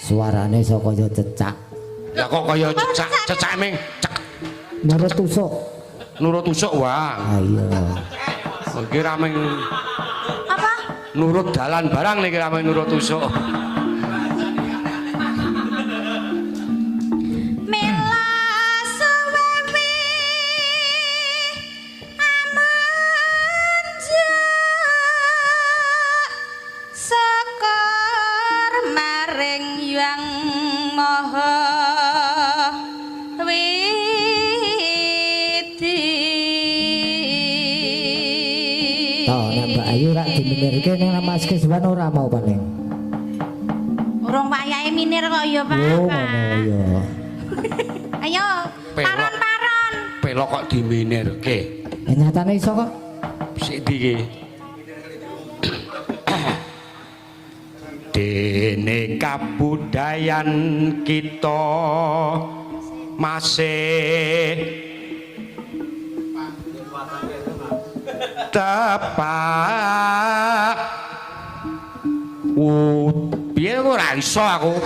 Suarane iso kaya cecak. Lah kok kaya cecak, cecak ming cek Nurut tusuk. Nurut tusuk wah. Ah iya. Iki ra ming apa? Nurut dalan barang niki ra ming nurut tusuk. Mila suwewi amenjak syukur maring Yang Maha Widi. Toh nek Mbak Ayu rak diminirke ning Mas Kiswan ora mau paling. Urung wayahe minir kok ya, Pak. Oh ngono ya. Ayo, paron-paron. Pelok kok diminirke. Ya nyatane iso kok. Sik ndi iki? Dene kabudayan kita masih tepak. Piye kok ora iso aku.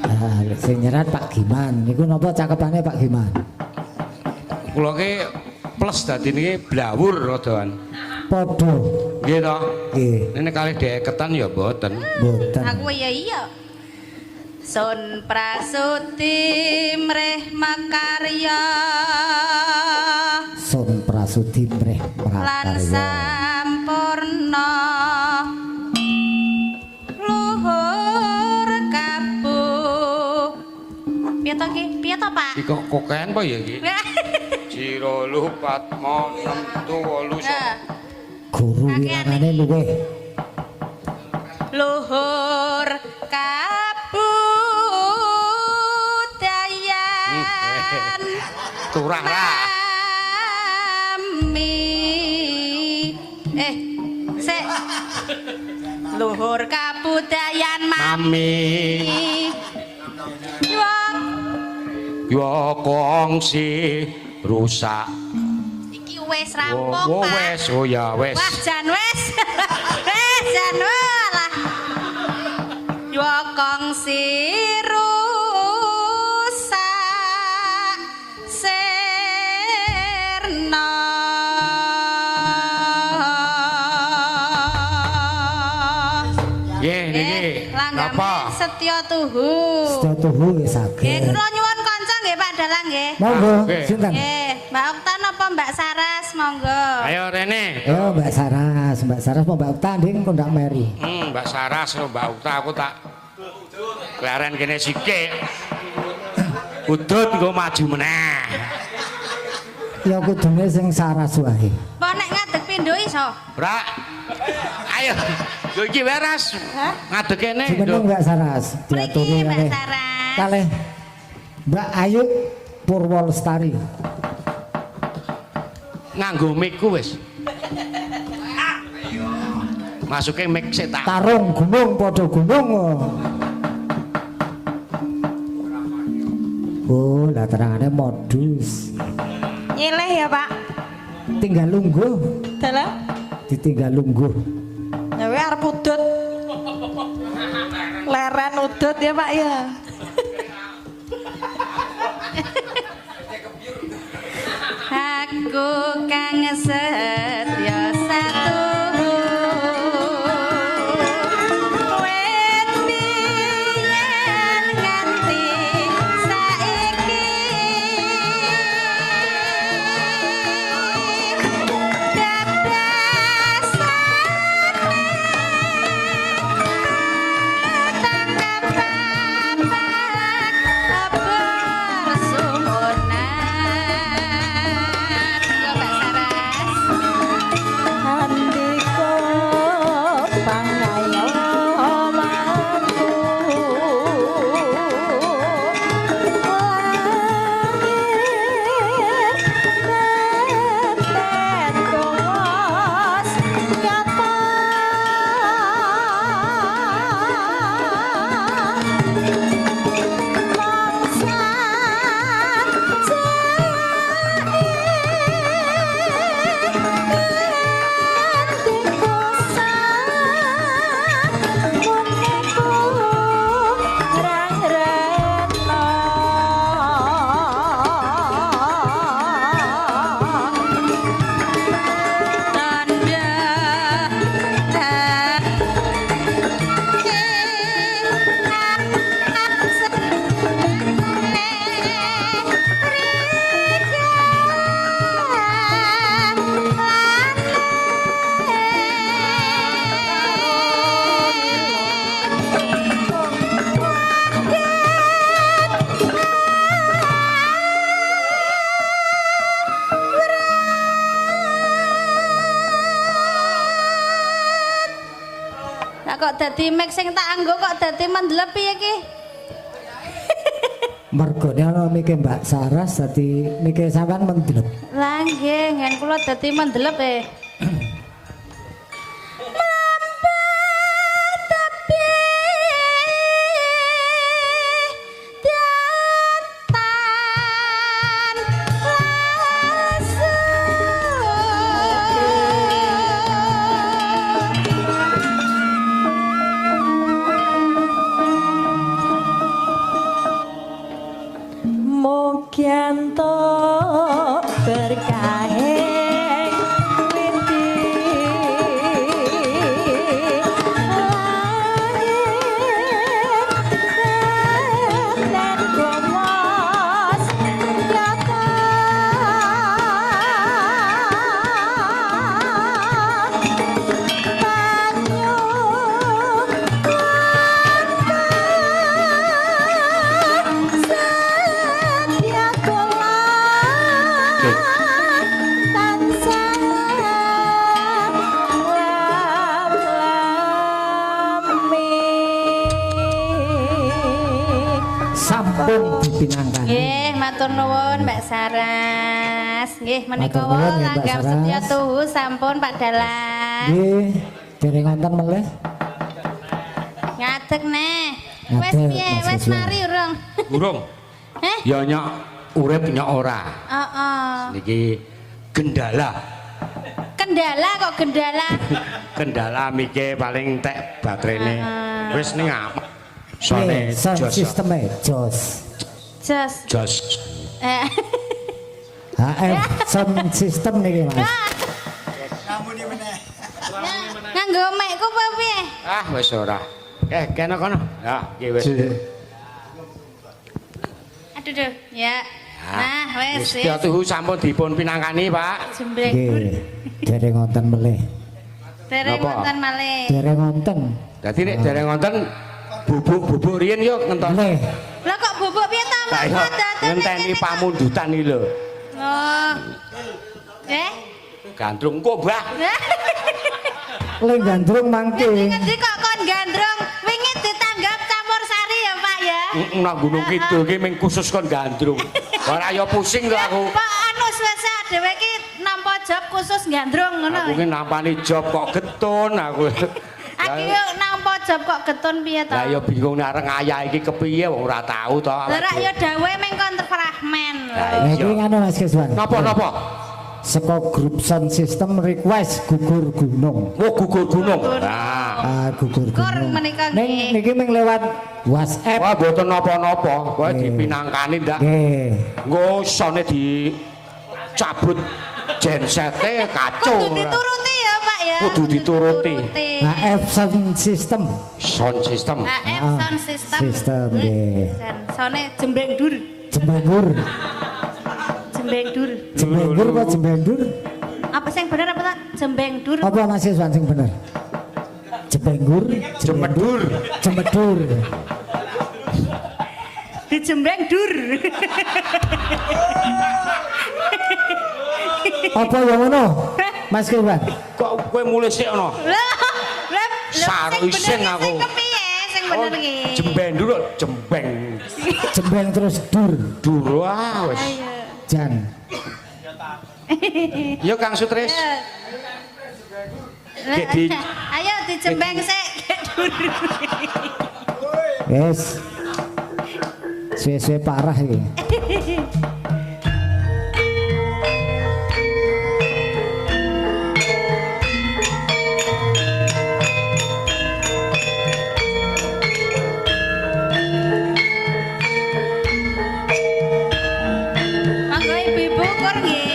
Ah, sing nyerat Pak Giman. Niku napa cakepane Pak Giman? Kula ki plus dadi niki blawur radaan. Padha. Nggih to? Nggih. Nek kalih deketan ya mboten. Mboten. Aku ya iya. Sun prasuti mreh makarya. Sun prasuti mreh lan makarya. Sampurna luhur kabu. Piye to ki? Piye to, Pak? Iki kok kokean apa ya iki? 1 2 4 5 6 7 8. Guru wirangane luwih. Luhur kabudayan. Turah lah. Mami. Sik. Luhur kabudayan mami. Yo kongsi rusak. Iki wis rampung, Pak. Wes, oh ya wes. Wah, jan wes. Wes jan walah. Yo kongsi rusak sirna. Nggih niki. Napa? Setya tuhu. Setya tuhu nggih saged. Nggih, kula nyuwun kanca nggih Pak Dalang nggih. Monggo, sinten? Nggih, Mbak Okta napa Mbak Saras monggo. Ayo rene. Ayo Mbak Saras, Mbak Saras apa Mbak Okta nding kondak meri. Mbak Saras karo Mbak Okta aku tak kleren kene sithik. Udut engko maju meneh. Ya kudune sing Saras wae. Apa nek ngadeg pindho iso? Ora. Ayo. Lho iki wae Ras. Ngadeg kene. Jumeneng Mbak Saras, diaturi Mbak Saras. Kalih Mbak Ayu Purwo Lestari. Nganggo mic-ku wis. Masuke mic sik tak. Tarung gunung padha gunung. Oh, lah terangane modus. Nyileh ya, Pak. Tinggal lungguh. Dalah. Ditinggal lungguh. Ya we arep udut. Leren udut ya, Pak ya. Aku kang setya satu wit biyen nganti saiki dadasane tangkap bersumunan. Mbak Saras. Andika pangayomanku langit neten tuwas nyata mangsa Tanda Lah kok dadi mic sing tak anggo kok dadi mendelep piye iki? Mergone ana mike Mbak Saras dadi mike sampean mendelep. Lah nggih, ngen kula dadi mendelep e. Mlampah tebih datan langsung. Mugi entuk berkahe widi. Sampun dipinangkani. Nggih, matur nuwun Mbak Saras. Nggih, menika Matur nuwun wau ya, Mbak langgam Saras. setya tuhu sampun Pak Dalang. Nggih, dereng wonten melih. Ngadeg neh. Wes Ngadeg, piye? Mas Wes Iswan. mari urung? Urung. Eh? Ya nyok urip nyok ora. Heeh. Niki gendala. Kendala kok gendala. Kendala mike paling entek baterene. Wis ning amat. Sone Nggih, sound jos. systeme jos. Jos. Jos. Eh. HF sound system niki Mas. Nganggo mekku apa piye? Ah wis ora. Eh kene kono. Ya, iki wis. Aduh duh, ya. Nah, wes wis. Setya tuhu sampun dipun pinangkani, Pak. Jembreng. Nggih, dereng wonten melih. Dereng Napa? wonten malih. Dereng wonten. Dadi nek dereng wonten bubuk-bubuk riyen yo ngentos. Melih. Lah kok bubuk piye ta Lah Mas? iya, ngenteni pamundutan iki lho. Oh. Eh? Gandrung kok, Mbah. Ling gandrung mangke. Ngendi kok kon gandrung? Wingi ditanggap campur sari ya, Pak ya. Nang Gunung Kidul ki ming khusus kon gandrung. Ora ya pusing to aku. Pak anu suwe dhewe iki nampa job khusus gandrung ngono. Aku ki nampani job kok getun aku. Aku yo nampa job kok getun piye to? Lah ya bingung nek areng ayah iki kepiye wong ora tau to. Lah rak yo dawuhe meng kon fragmen. Lah Nah, iya. iki ngono Mas Kiswan. Napa napa? Saka grup sound system request gugur gunung. Wo gugur gunung. Gugur. Nah. Ah, gugur Gugur gunung. menika Ning nggih. niki ming lewat WhatsApp. Wah mboten napa-napa, kowe Nggih. dipinangkani ndak. Nggih. Engko sone dicabut gensete kacau. Kudu dituruti ya, Pak ya. Kudu dituruti. HF sound system. Sound system. HF Ah, sound system. System nggih. Sone jembeng dur, Jembengur. jembeng dur. Jembengur apa jembendur? Apa sing bener apa tak? Jembeng dur. Apa Mas Iswan sing bener? Jembengur, Jemedur. Jemedur. Dijembeng dur. Apa ya ngono? Mas Kiswan. Kok kowe mulih sik ono? Lah, lah, Saru sing bener isin ki aku. Sing kepiye sing bener ki? Jembendur kok jembeng. Jembeng terus dur. Dur wah wis. Ayo. Jan. Yo Kang Sutris. Lah, Di- Ayo dijembeng sik. Dur. Wis. Suwe-suwe parah iki. Monggo ibu-ibu kur nggih.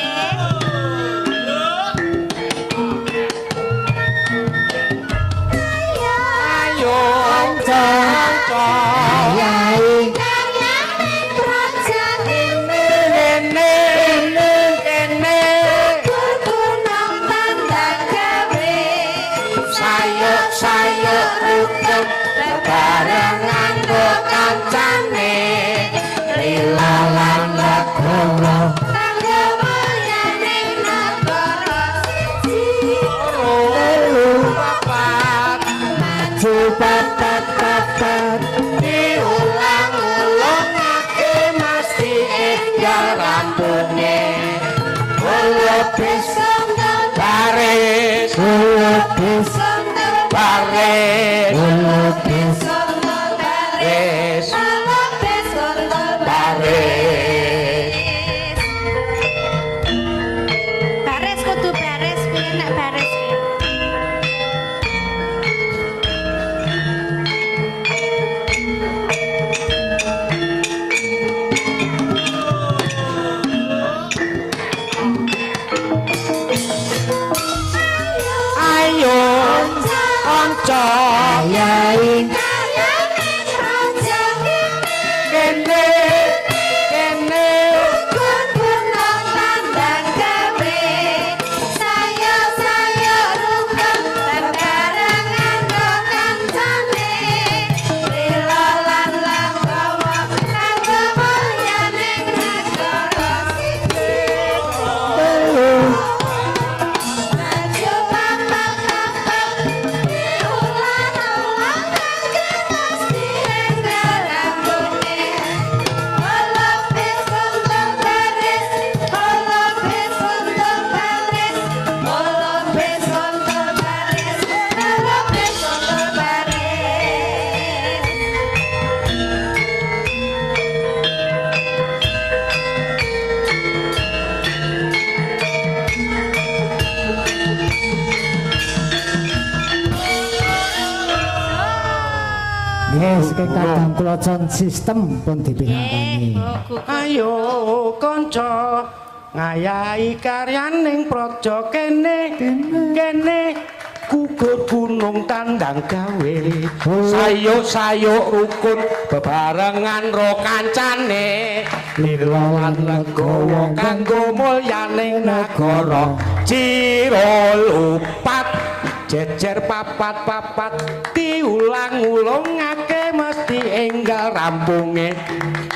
Ayo kanca. Yai Kene kene sayuk sayuk rukun bebarengan karo kancane lila lan legowo telu papat maju papat papat diulang-ulangake mesti enggal rampunge lupis baris lupis baris lupis baris baris. Baris kudu baris piye nek baris ki? Ayo kanca Yai Nggih, saking kadang kula sound system pun dipinangkani. Ayo kanca ngayahi karyaning praja kene kene gugur gunung tandang gawe sayuk-sayuk rukun bebarengan ro kancane lila lan legawa kanggo mulyaning nagara ciro lupat jejer papat-papat diulang-ulungake mesti enggal rampunge.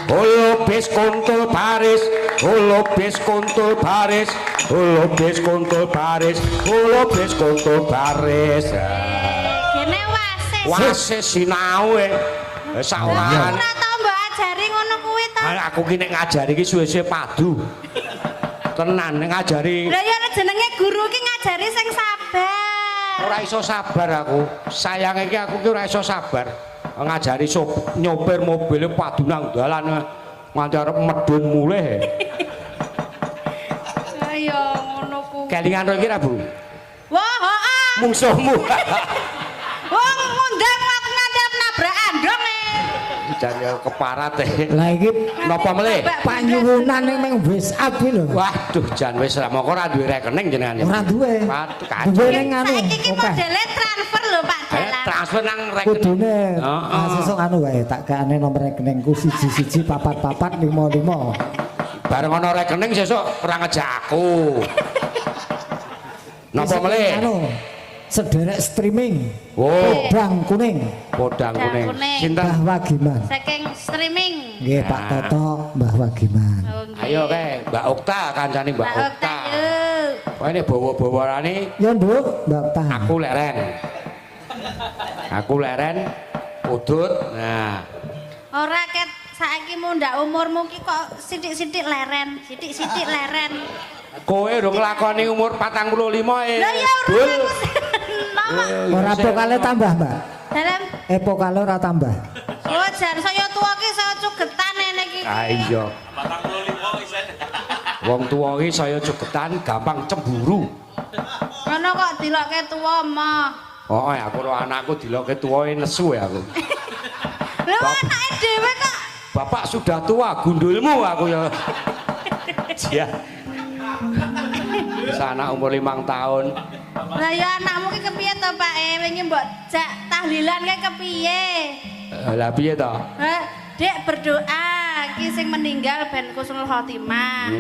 Holobis kuntul baris, holobis kuntul baris, holobis kuntul baris, holobis kuntul baris. Gene wasis. Wasis sinau e. Sak ora. Ora tau mbok ajari ngono kuwi to. Aku ki nek ngajari ki suwe-suwe padu. Tenan nek ngajari. Lah ya jenenge guru ki ngajari sing sabar. Ora iso sabar aku. Sayange iki aku ki ora iso sabar. Ngajari nyopir mobil padu nang dalan nganti arep medun mulih. Ayo ngono kuwi. Kelingan ro iki ra, Bu? Wah, heeh. Mungsuhmu. Wong ngundang aku nganti arep nabrak andong e. Jan ya keparat e. Lah iki napa melih? Panyuwunan ning meng WhatsApp kuwi lho. Waduh, jan wis ra moko ora duwe rekening jenengan. Ora duwe. Waduh, kacau. Duwe ning anu. Saiki iki modele transfer lho, Pak Dalang. Transfer nang rekening. Kudune sesuk anu wae tak kekane nomor rekeningku 1 1 4 4 5 5. Bareng ana rekening sesuk ora ngejak aku. Napa melih? Anu, sederek streaming. Oh. Podang kuning. Podang kuning. Sinten? Mbah Wagiman. Saking streaming. Nggih, Pak Toto, Mbah Wagiman. Oh, nggih. Ayo kae Mbak Okta kancane Mbak Okta. Wah ini bawa-bawarane. Ya, Nduk, Mbak Okta. Aku leren. Aku leren udut. Nah. Ora ket saiki mundhak umurmu ki kok sithik-sithik leren, sithik-sithik leren. Kowe urung nglakoni umur 45 e. Lah ya ora. Ora pokale tambah, Mbak. Dalem Epokale ora tambah. Oh, jan saya tuwa ki saya cugetan ngene iki. Ah iya. 45 isih. Wong tuwa ki saya cugetan gampang cemburu. Ngono kok dilokke tuwa mah. Oh, aku ro anakku dilokke tuwa nesu ya aku. Lho anake dhewe kok. Bapak sudah tua, gundulmu aku ya. Iya. Wis anak umur 5 tahun. Lah ya anakmu ki kepiye to, Pak? Wingi mbok jak tahlilan ki kepiye? Lah piye to? Dek berdoa ki sing meninggal ben khusnul khotimah.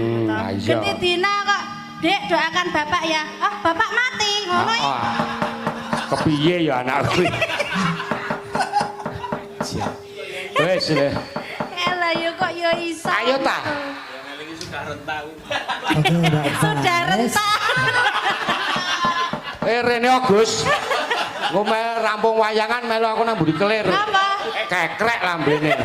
Genti dina kok, Dek doakan bapak ya. Oh, bapak mati ngono iki. Kepiye ya anakku? Siap. Wis le. Lah ya kok ya iso. Ayo ta. Sudah renta. Rene Agus. Engko rampung wayangan melu aku nang mburi kelir. Napa? Kekrek lambene.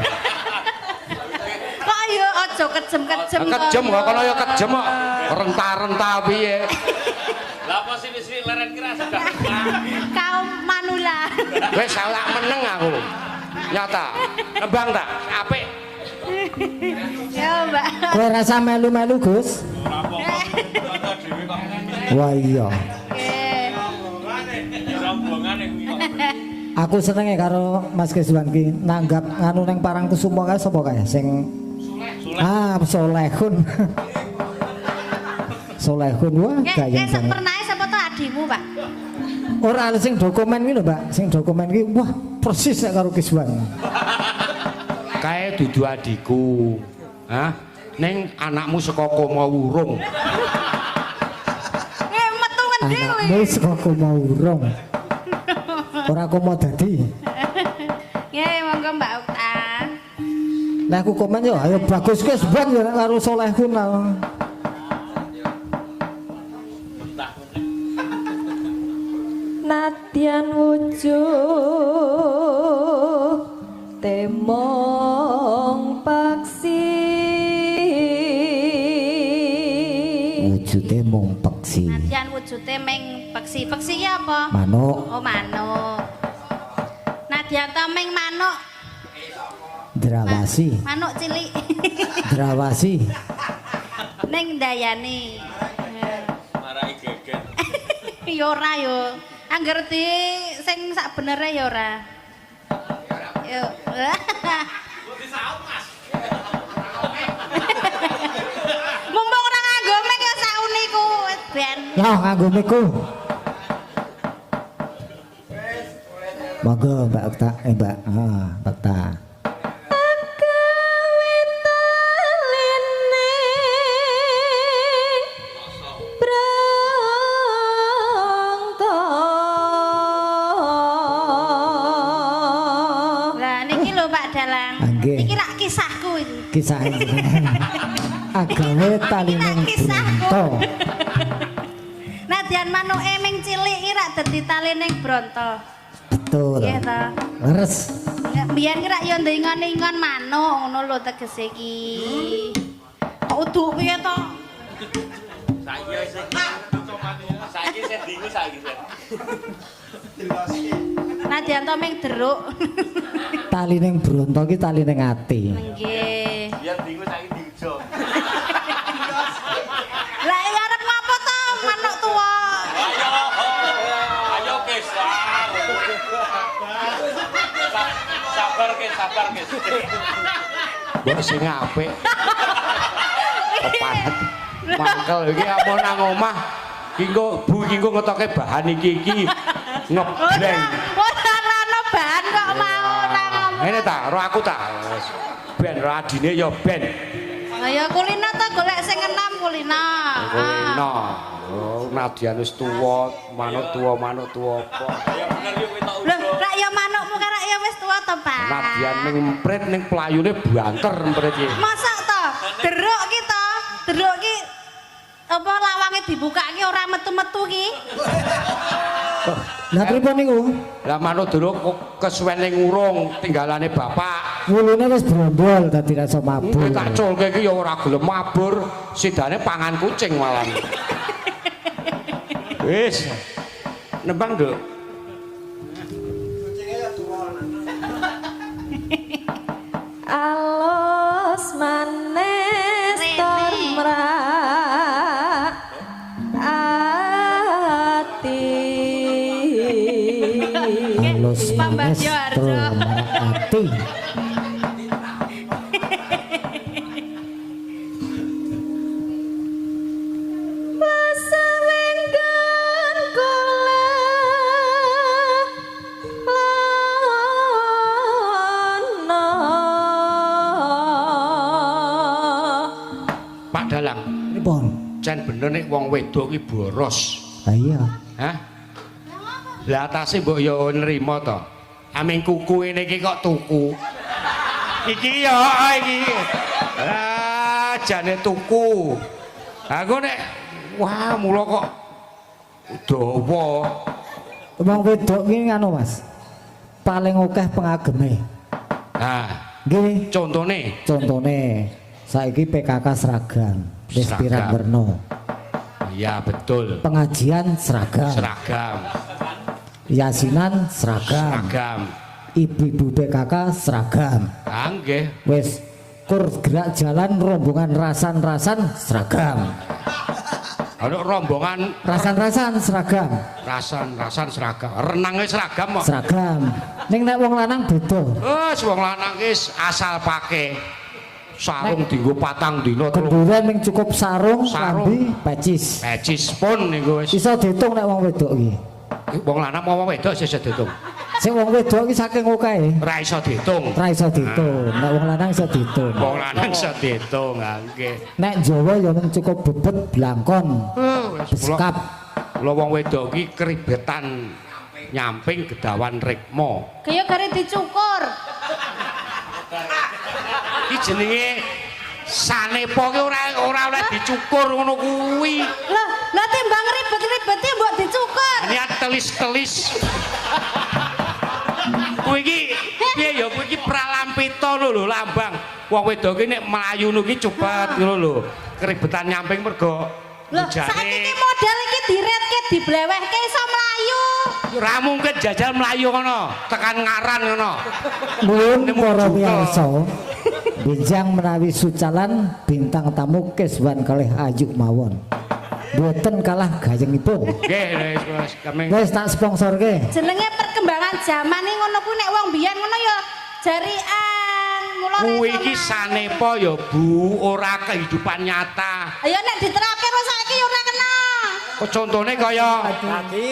Kok ya aja kejem-kejem kok. Kejem kok kono ya kejem kok. Renta-renta piye. Lah apa sini-sini leren kira sudah renta. Kaum manula. Wis tak meneng aku. Nyata. Nembang tak? Apik. Ya, Mbak. Kowe rasa melu-melu, Gus? Ora apa-apa. Kanca dhewe kok. Wah iya. Aku senenge karo Mas Keswan ki nanggap nganu ning Parangkusumo kae sapa kae sing ah Solehun. Solehun wah gayeng banget. Pernae sapa to adimu, Pak? Ora sing dokumen ki lho, Mbak. Sing dokumen ki wah persis nek karo Keswan. Kae dudu adikku. Hah? Ning anakmu saka koma wurung. Metu ngendi kuwi? Anakmu saka koma wurung. Ora komo dadi. Nggih, monggo Mbak Okta. Lah aku komen yo, ayo bagus Gus ban yo karo Solehun lah. Nadyan wujud temong paksi. Wujude mung peksi. Nadyan wujude ming peksi. Peksi ki apa? Manuk. Oh, manuk. Nadyan ta ming manuk. Drawasi. Manuk cilik. Drawasi. Ning ndayani. Marai geger. Ya ora yo. Angger di sing sak benere ya ora. Yuk. Mumpung ora nganggo mic ya sauni ku ben. Ya nganggo mic-ku. Monggo Mbak Okta, Mbak, Mbak Okta. Lah niki lho Pak Dalang. Niki rak kisahku iki. Kisah agawe talining bronto. Nadyan manuke ming cilik iki rak dadi talining bronto. Betul. Nggih to. Leres. Biyen ki rak yo ndingon-ingon manuk ngono lho tegese iki. Kok uduk piye to? Saiki sing dingu saiki sing. Nadyan to ming deruk. Talining bronto ki talining ati. Nggih. Biyen dingu saiki diujo. Lah iki arep ngopo to manuk tuwa? Ayo. Ayo Kes. Sabar Kes, sabar Kes. Mbok sing apik. Keparat. Mangkel iki ampun nang omah. Ki engko Bu iki engko ngetoke bahan iki ngebleng. Ora ana bahan kok mau ora ngomong. Ngene ta, ro aku ta. Ben ro adine ya ben. Lah ya kulino to golek sing enom kulino. Kulino. Oh, Nadyan wis tuwa, manuk tuwa apa. Ya bener yo kuwi tok Lho, rak ya manukmu kan rak ya wis tuwa to, Pak. Nadyan ning emprit ning playune banter emprit iki. Mosok to? Deruk ki to, deruk ki apa lawange dibuka ki ora metu-metu ki. Lah pripun niku? Lah manuk deruk kok kesuwen ning urung tinggalane bapak. Wulune wis brombol dadi ra iso mabur. Tak culke iki ya ora gelem mabur, sidane pangan kucing malah. Wis. Nembang, Nduk. Alus manis tur mrak ati. Alus manis tur mrak ati. Pak Dalang, Pripun? Jan bener nek wong wedok ki boros. Lah iya. Hah? Lah atase mbok ya nrimo to. Aming kuku ngene iki kok tuku. Iki ya iki. Ah, jane tuku. Aku nek wah mula kok dawa. Wong wedok ki ngono, Mas. Paling akeh pengageme. Nah, nggih. Contone? Contone saiki PKK seragam, wis pirang werna. Iya, betul. Pengajian seragam. Seragam. Yasinan seragam. Seragam. Ibu-ibu PKK seragam. Ah, nggih. Wis kur gerak jalan rombongan rasan-rasan seragam. Ana rombongan rasan-rasan seragam. Rasan-rasan seragam. Renange seragam kok. Seragam. Ning nek wong lanang beda. Wis wong lanang ki asal pake. Sarung dienggo patang dina telung. Kenduren ming cukup sarung, klambi, pecis. Pecis pun niku wis. Iso diitung nek wong wedok iki. Wong lanang apa wong wedok iso diitung? Sing wong wedok iki saking okehe. Ora iso diitung. Ora iso diitung. Nek wong lanang iso diitung. Wong lanang iso diitung, ha nggih. Nek Jawa ya mung cukup bebet blangkon. Beskap. Kula wong wedok iki keribetan nyamping gedawan rikma. Kaya gare dicukur. Iki jenenge sanepa ki ora oleh dicukur ngono kuwi. Lah, lah timbang ribet-ribete mbok dicukur. Niat telis-telis. Kuwi iki piye ya kuwi iki pralampita lho lambang. Wong wedok ki nek mlayu ngono ki cepet ngono lho. Keribetan nyamping mergo Lho, saiki ki model iki diretke diblewehke iso mlayu. Ora mungkin jajal mlayu ngono, tekan ngaran ngono. Nuwun para miyarsa. Benjang menawi sucalan bintang tamu Keswan kalih Ayu mawon. Mboten kalah gayengipun. Nggih, wis kami. Wis tak sponsorke. Jenenge perkembangan zaman iki ngono kuwi nek wong biyen ngono ya jarian. Mula Kuwi iki sanepa ya Bu, ora kehidupan nyata. Ayo nek diterapke kok saiki ya ora kena. Kok contone kaya Lagi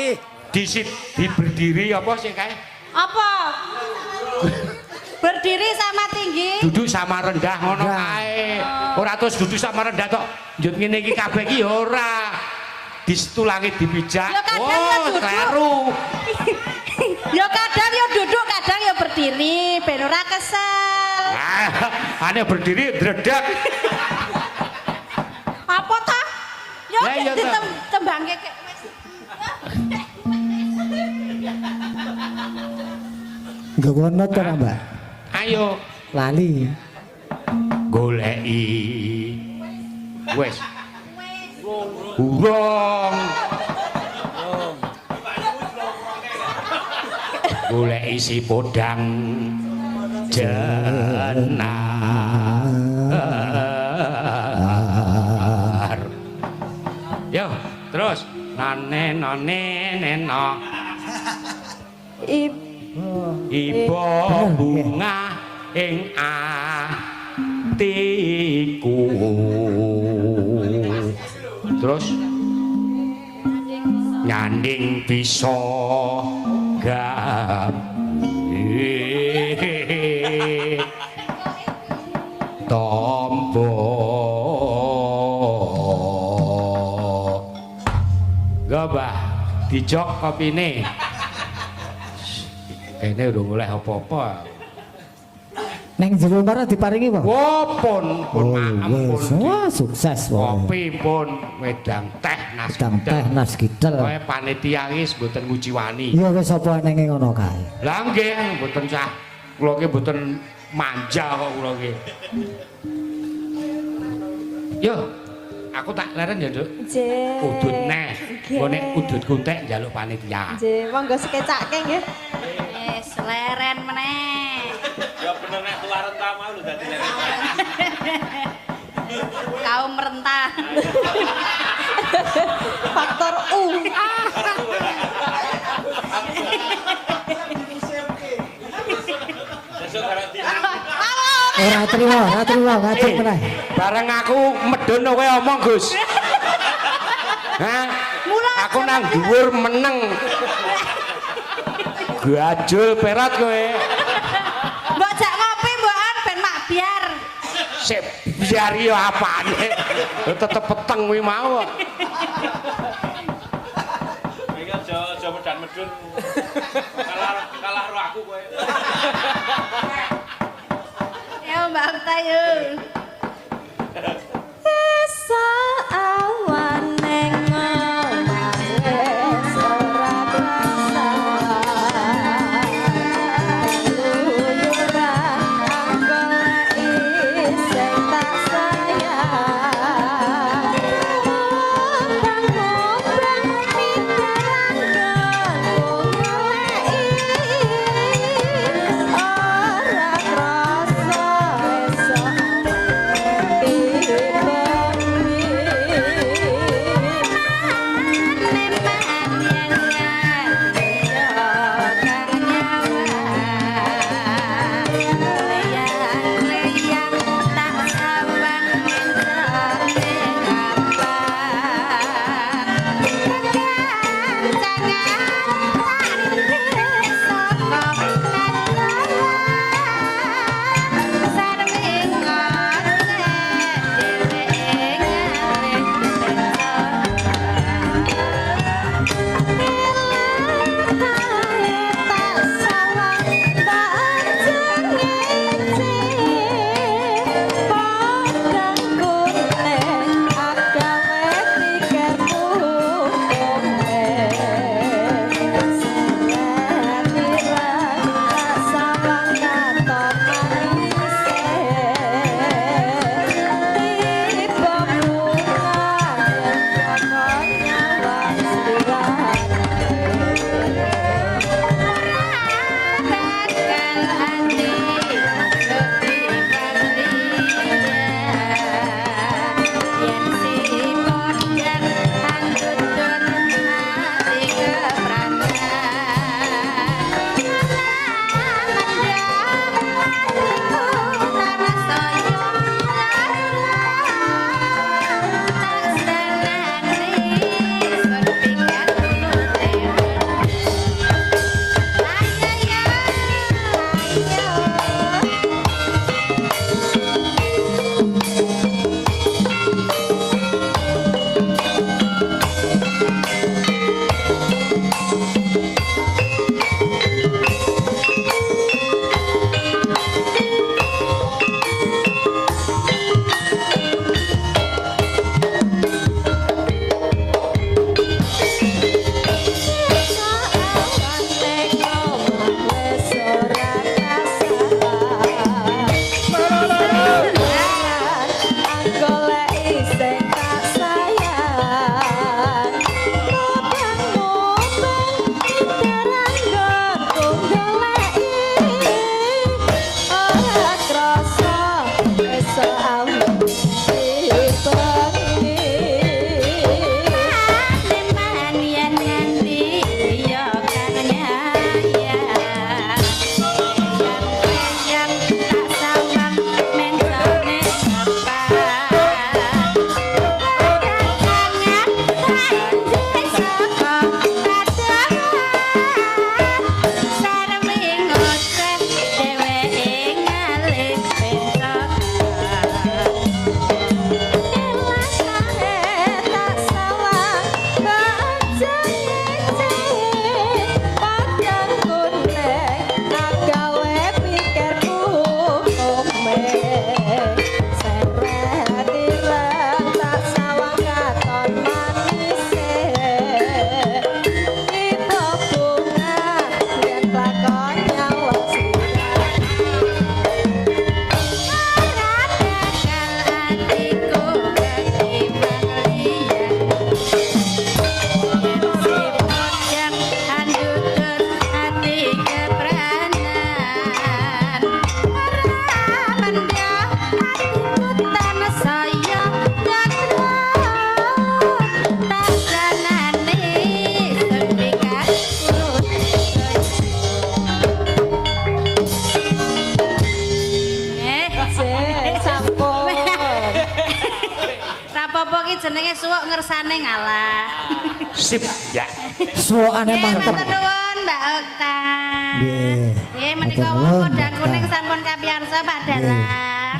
disit di berdiri apa sih kae? Apa? Berdiri sama tinggi. Duduk sama rendah ngono kae. Ora terus duduk sama rendah tok. Njut ngene iki kabeh iki ya ora. Disetulangi dipijak. Ya kadang ya Oh, duduk. kleru. Ya kadang ya duduk, kadang ya berdiri, ben ora kesel. Ah, ane berdiri dredeg. Apa ta? Ya Lah, iya ta. ditembangke kek wis. Nggawa not ora, Mbak? Ayo Lali. goleki. Wes. Urung. Goleki si podang jenar. Yo, terus nane nane neno iba bunga ing atiku. Terus nyanding bisa gawe tombo. Gabah dijok kopine. Kene urung oleh apa-apa. Neng jero mara diparingi apa? Oh, pun pun Oh, maem wis. pun. Wah, sukses wae. Kopi pun wedang teh nas Wedang teh nas gidel. Pokoke panitia iki mboten nguciwani. Ya wis apa enenge ngono kae. Lah nggih mboten sah. Kula ki mboten manja kok kula ki. Yo, aku tak leren ya, Nduk. Nggih. Udut neh. Nggih. Engko nek udut kuntek njaluk panitia. Nggih, monggo sekecake nggih. Wis leren meneh. Ya bener nek tua renta mau lho dadi leren. Kaum renta. Faktor U. Besok karek di Ora trimo, ora trimo, ngajeng meneh. Bareng aku medun kowe omong, Gus. Hah? Aku nang dhuwur meneng. Gajul perat kowe. Mbok jak ngopi mbokan ben mak biar. Sik biar yo apane. Tetep peteng kuwi mau kok. Iki aja aja medan medun. Kalah kalah ro aku kowe. Ya Mbak Okta yo. Esa awan neng omah wis ora krasa. Luyuran anggoleki sing tak sayang. Mubang-mubang pikiran goleki ora krasa esuk apa-apa ki jenenge suwuk ngersane ngalah. Sip ya. Suwukane Nggih, mantep. matur nuwun Mbak Okta. Nggih. Nggih, menika Matur wau nuwun, podang Mbak kuning Okta. sampun kapiyarsa Pak Dalang.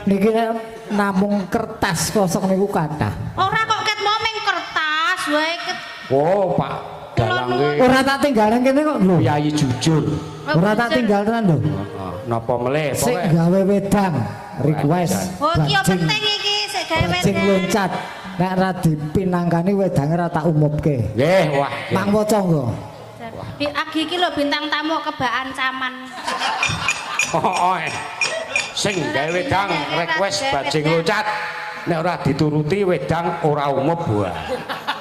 Niki nek namung kertas kosong niku kathah. Ora kok ket mau meng kertas wae ket. Oh, Pak Dalang ki Ora tak tinggal nang kene kok lho. piyayi jujur. Ora tak tinggal tenan lho. Heeh, napa melih Sing pokoke gawe wedang request. Oh, ki yo Bajing- penting iki sik gawe Bajing wedang. loncat. Nek ra dipinangkani wedange ra tak umupke. Nggih, wah. Mang waca nggo. Bi agi iki lho bintang tamu kebaan caman. Oh, oh. Sing gawe wedang request bajing loncat. Nek ora dituruti wedang ora umup wah.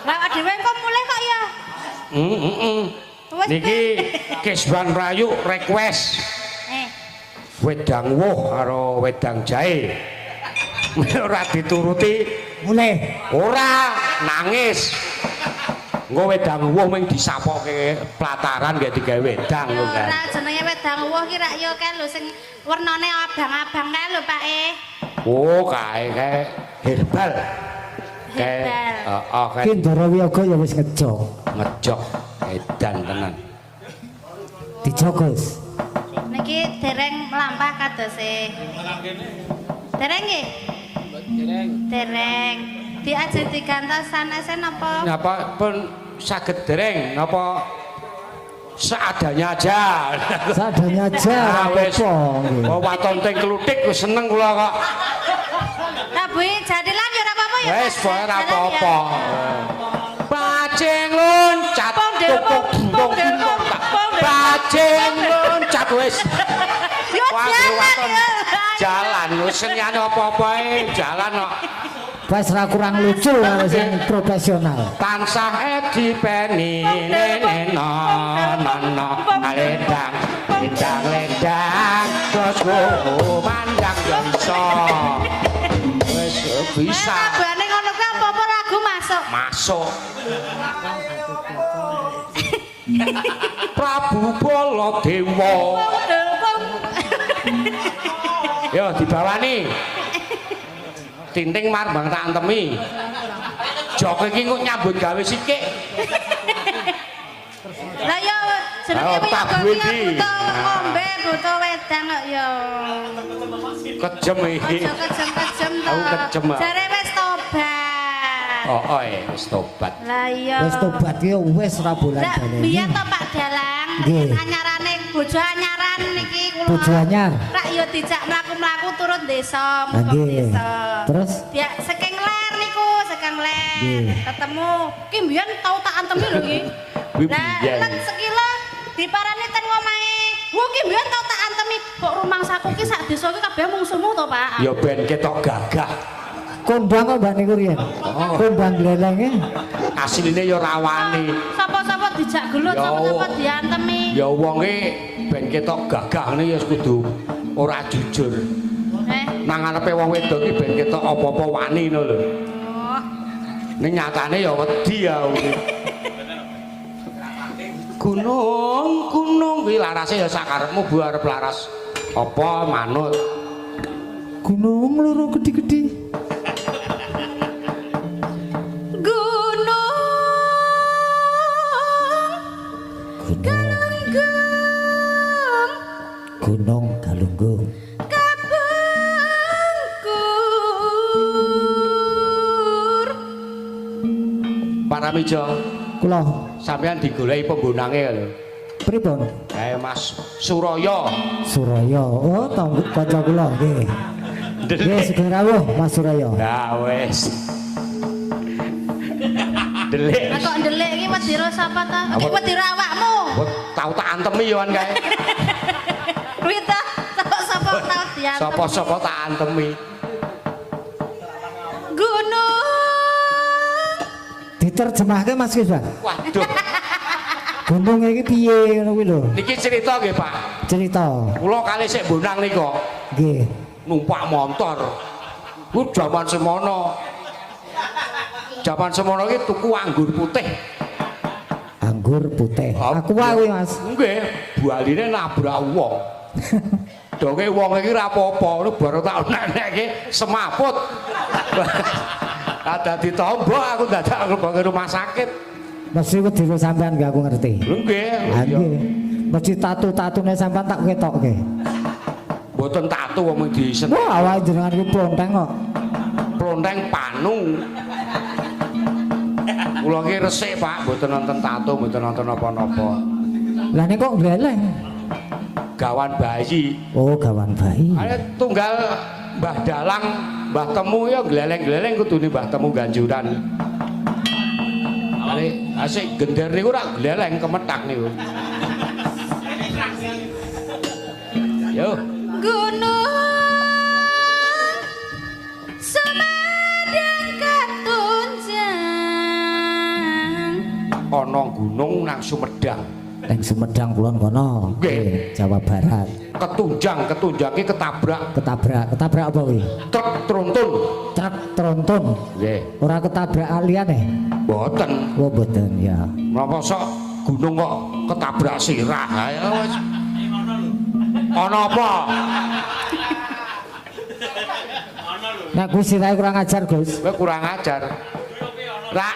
Lah dhewe kok mulih kok ya. Heeh. Wes, Niki Keswan Rayu request Eh, wedang wuh karo wedang jahe. Nek ora dituruti Mulih. ora nangis. Engko wedang wuh mung disapoke plataran gak digawe wedang ya lho kan. ora jenenge wedang wuh ki rak yo kae lho sing wernane abang-abang kae lho Pak e. Oh, kae kae herbal. Kae Herbal. heeh kae Ki Ndara Wiyaga ya wis ngejok. ngejok edan tenan. Dijogos. Niki dereng mlampah kadose. Dereng nggih? Dereng. Dereng. Diajeng digantos sanese napa? Napa pun saged dereng napa seadanya aja. Seadanya aja Ah, wis. apa nggih. Oh, waton teng kluthik wis seneng kula kok. Lah Bu jadilan ya ora apa-apa ya. Wis Pak? pokoke ora Jalan ya. apa-apa. Bajing loncat Pong del, tuk, pong, tuk, pong del, tuk, pong, tuk. pong del. Bajing loncat wis. Yo Wah, jalan waton. ya. Jalan wis senyane apa-apae jalan kok. Wes ra kurang lucu karo sing profesional. Tansah dipeni nene no no no ledang ledang ledang terus mandang ya iso. Wis bisa Tabane ngono kuwi apa-apa lagu masuk. masuk. Prabu Baladewa. Pong del, pong. Yo dibawani. Tinting marbang tak antemi. Jok iki kok nyambut gawe sikik. Lah yo jenenge Ayo, wiyaga tabuhe ki ya iki. butuh ngombe, butuh wedang kok yo. Kejem iki. Aja kejem-kejem to. Aku kejem, ah. Jare wis tobat. Oh, oh, wis tobat. Lah iya. Wis tobat ki wis ra bolan Lah baleni. biyen to Pak Dalang, Nggih. anyarane bojo anyaran niki kula. Bojo anyar. Rak yo dijak mlaku-mlaku turun desa, Lah, mubeng nggih. desa. Terus Ya saking ler niku, saking ler. Nggih. Ketemu. Ki mbiyen tau tak antemi lho iki. Kuwi Lah, biyen. let sekilo diparani ten omahe. Wo ki mbiyen tau tak antemi, kok rumangsaku ki sak desa ki kabeh mungsuhmu to, Pak. Ya ben ketok gagah. kondang kok Mbak niku riyen. Oh. Kondang glelenge. Asline ya rawani. Sapa-sapa dijak gelut, Ya, sapa-sapa diantemi. Ya wonge ben ketok gagah ngene ya kudu ora jujur. Eh. Nang ngarepe wong wedok iki ben ketok apa-apa wani ngono lho. Oh. Ning nyatane ya wedi ya kuwi. Gunung, gunung kuwi larase ya sakarepmu bu arep laras apa manut. Gunung loro gedhi-gedhi. Gunung Gunung Galunggung Gunung Galunggung. Kabengkur. Pak Ramijo, Kula sampean digoleki pembonange lho. pripun? Kae Mas Suraya. Suraya. Oh, tanggo kanca kula nggih. Nggih, sugeng rawuh Mas Suraya. Nah wis. Delik. Lah kok ndelik iki wedira sapa ta? Iki Apa? wedira awakmu. Wah, tau tak antemi yo kan kae. Kuwi ta sapa tau diantemi. Sapa-sapa tak antemi. Gunung. Diterjemahke Mas Kiswan. Waduh, Gunung iki piye ngono kuwi lho. niki cerita nggih, Pak. Cerita. Kula kali sik bonang nika Nggih. numpak motor. Ku jaman semono. Jaman semono iki tuku anggur putih. Anggur putih. Aku wae kuwi Mas. Nggih, baline nabrak wong. Donge wong iki ora apa-apa, ngono baru tak nek-nekke semaput. Ada ditombok aku dadak nglebokke rumah sakit. Mesti wedi karo sampean gak aku ngerti. Lho nggih. Nggih. Mesti tatu-tatune sampean tak ketokke. Mboten tatu wong disen. Wah, awake jenengan iki plonteng kok. Plonteng panu. Kula iki resik, Pak, mboten nonton tato, mboten nonton napa-napa. Lah nek kok gleleng? Gawan bayi. Oh, gawan bayi. Ayo tunggal Mbah Dalang, Mbah Temu ya gleleng-gleleng kudune Mbah Temu ganjuran. Ale asik gender niku ora gleleng kemethak niku. Yo. Gunung Sumedang katunjang. Ana gunung nang Sumedang. Nang Sumedang kulon kono. Nggih, Jawa Barat. Ketunjang, ketunjang ki ketabrak. Ketabrak, ketabrak apa kuwi? Truk trontun. Truk trontun. Nggih. Ora ketabrak liyane? Mboten. Oh, mboten ya. Menapa sok gunung kok ketabrak sirah? Ayo wis. Ana apa? Nek kuwi sirahe kurang ajar, Gus. Kowe kurang ajar. Rak.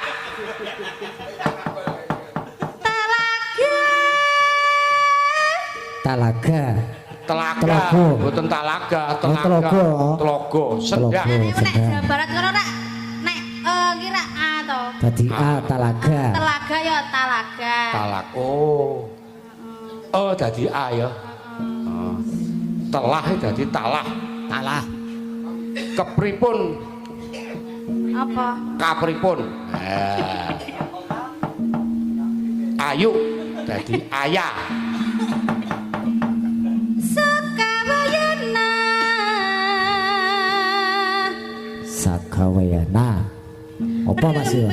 Talaga. Talaga. Telaga. Mboten talaga, telaga. Telaga. Sendang. Nek Jawa Barat ngono rak nek ki rak A to. Dadi A talaga. Telaga ya talaga. Talak. Oh. Oh, dadi A ya. Telah dadi talah. Talah. Kepripun? Apa? Kapripun. Ayu dadi ayah. Sakawayana. Sakawayana. Apa Mas ya?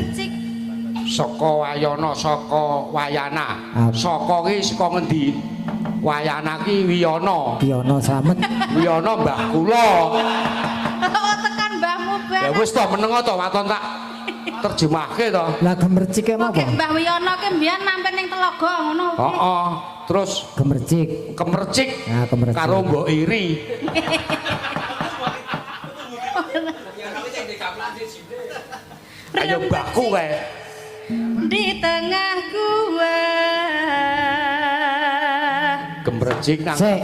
Saka wayana, saka wayana. Saka ki saka ngendi? Wayana ki Wiyana. Wiyana slamet. Wiyana mbah kula. Oh, tekan mbahmu bareng. Ya wis to meneng to waton tak terjemahke to. Lah gemercike apa? Mbah Wiyana ki mbiyen mampir ning telaga ngono. Heeh. Terus gemercik. Kemercik. Nah, kemercik. Karo mbok iri. Ayo mbahku kae. Di tengah gua. Gemercik nang. Sik,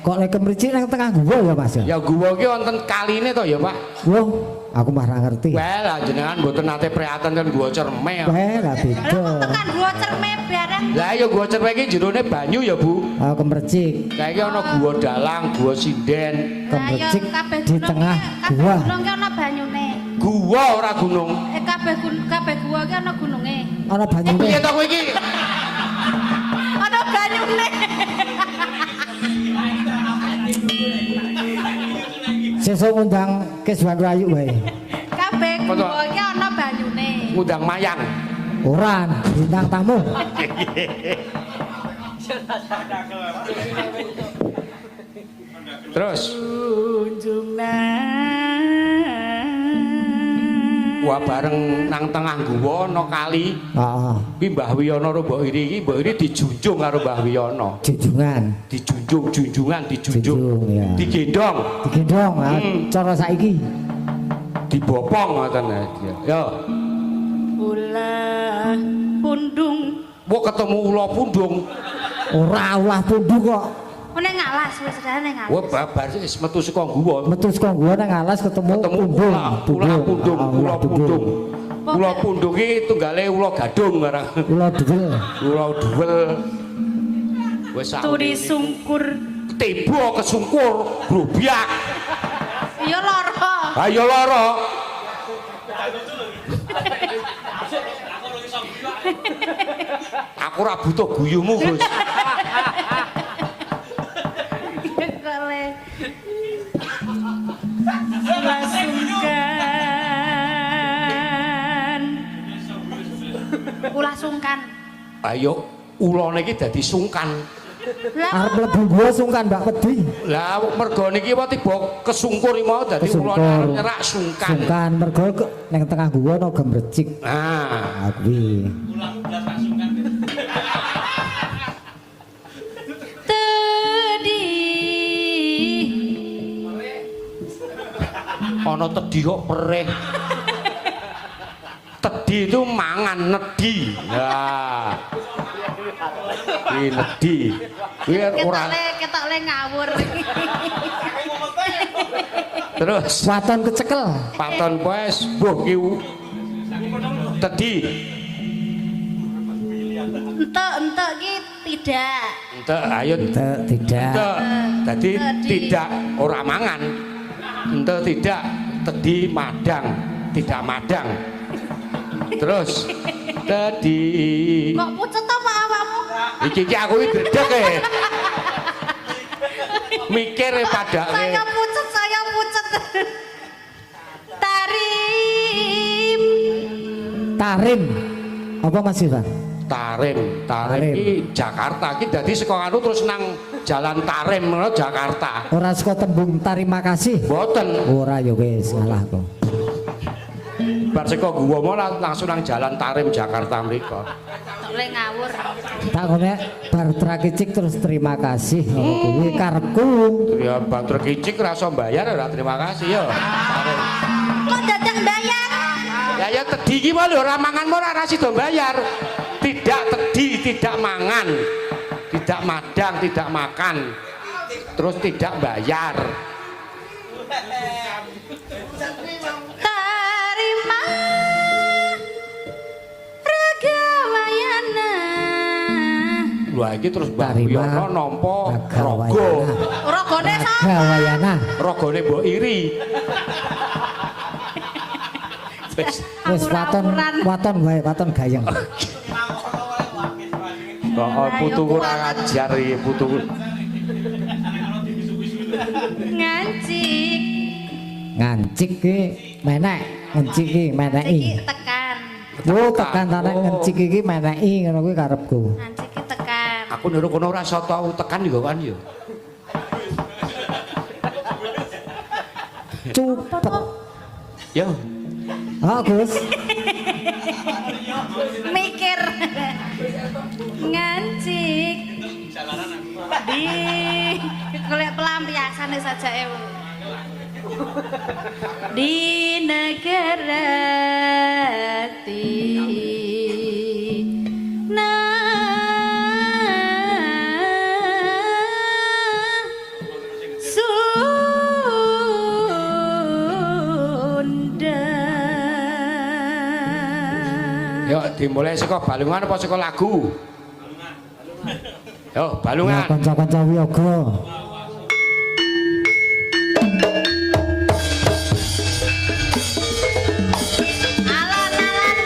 kok lek gemercik nang tengah gua ya Mas ya? Ya gua ki wonten kaline to ya, Pak. Wah, aku mah ra ngerti. Wah, lah jenengan mboten nate prihatin kan gua cerme. Wah, lah beda. Lah tekan gua cerme bareng. Lah ya gua cerme iki jerone banyu ya, Bu. Ah, kemercik. Saiki ana gua dalang, gua sinden. Kemercik di tengah gua. Gunung ki ana banyune. Gua ora gunung. Kabeh kabeh gua ki ana gununge. Ana banyune. Piye to kowe iki? Ana banyune. Sesuk ngundang Keswan Rayu wae. Kabeh gua ki ana banyune. Ngundang mayang. Ora, bintang tamu. Terus wah bareng nang tengah guwa ana kali. Heeh. Kuwi Mbah Wiyana karo Mbok Iri iki, Mbok Iri dijunjung karo Mbah Wiyana. Junjungan. Dijunjung, junjungan, dijunjung. Junjung, ya. Digendong. Digendong, cara saiki. Dibopong ngoten ya. Ulah pundung. Wah ketemu ula pundung. Ora ulah pundung kok. Ning alas wis ning alas. Wah babar wis metu saka guwa. Metu saka guwa nang alas ketemu pundung. Ula pundung, ula pundung. Ula pundung iki tunggale ula gadung barang. Ula duwel. Ula duwel. Wis sak. Turi sungkur. Tiba kesungkur, grobyak. Iya lara. Ha iya lara. Aku ora butuh guyumu, Gus. Sungkan. Ulah sungkan. Ayo ulane iki dadi sungkan. Arep mlebu gua sungkan Mbak wedi. Lah mergo niki wae tiba kesungkur iki mau dadi ulane arep nyerak sungkan. Sungkan mergo ning tengah gua ana gemrecik. Nah, kuwi. Ulahmu blas tak sungkan. Tedi Ana tedhi kok perih. Tedhi itu mangan nedi. Nah. Iki nedi. Kuwi ora ketok le ngawur. Terus waton kecekel. Waton wis mbuh ki tedhi. Entek-entek ki tidak. Entek ayo entek tidak. Entek. Dadi tidak ora mangan. Entek tidak tedhi madang, tidak madang. Terus tedhi. Kok pucet to Pak awakmu? Iki iki aku iki dredeg e. Mikir e padake. Saya pucet, saya pucet. Tarim. Tarim. Apa Mas Ivan? Tarim, Tarim iki Jakarta iki dadi saka anu terus nang Jalan Tarim ngono Jakarta. Ora saka tembung terima kasih. Mboten. Ora ya wis ngalah kok. Bar saka guwa mau langsung nang Jalan Tarim Jakarta mriko. Tok ngawur. Tak kene bar trakicik terus terima kasih ngono kuwi karepku. Ya bar trakicik ora iso mbayar ora terima kasih ya. Kok dadak mbayar? Ya ya tedhi iki wae lho ora mangan ora sida mbayar. Tidak tedhi, tidak mangan, tidak madang, tidak makan, terus tidak bayar. Tarima Ragawayana. Lha iki terus Mbah Wiyono nampa raga. Ragane sapa? Ragawayana. Ragane mbok iri. Wis waton, waton wae, waton gayeng. Kok putuku ora ngajar iki putuku. Ngancik. Ngancik ki menek, ngancik ki meneki. Iki tekan. Oh, tekan tanek ngancik iki meneki ngono kuwi karepku. Ngancik ki tekan. Aku niru kono ora iso tau tekan yo kan yo. Cupet. Yo. Ah, Gus. Mikir. Ngancik. Di golek pelampiasane sajake. Di negara Tina Sunda. Yo dimulai saka balungan apa saka lagu? Yo, balungan. Kanca-kanca wiyaga. Alon-alon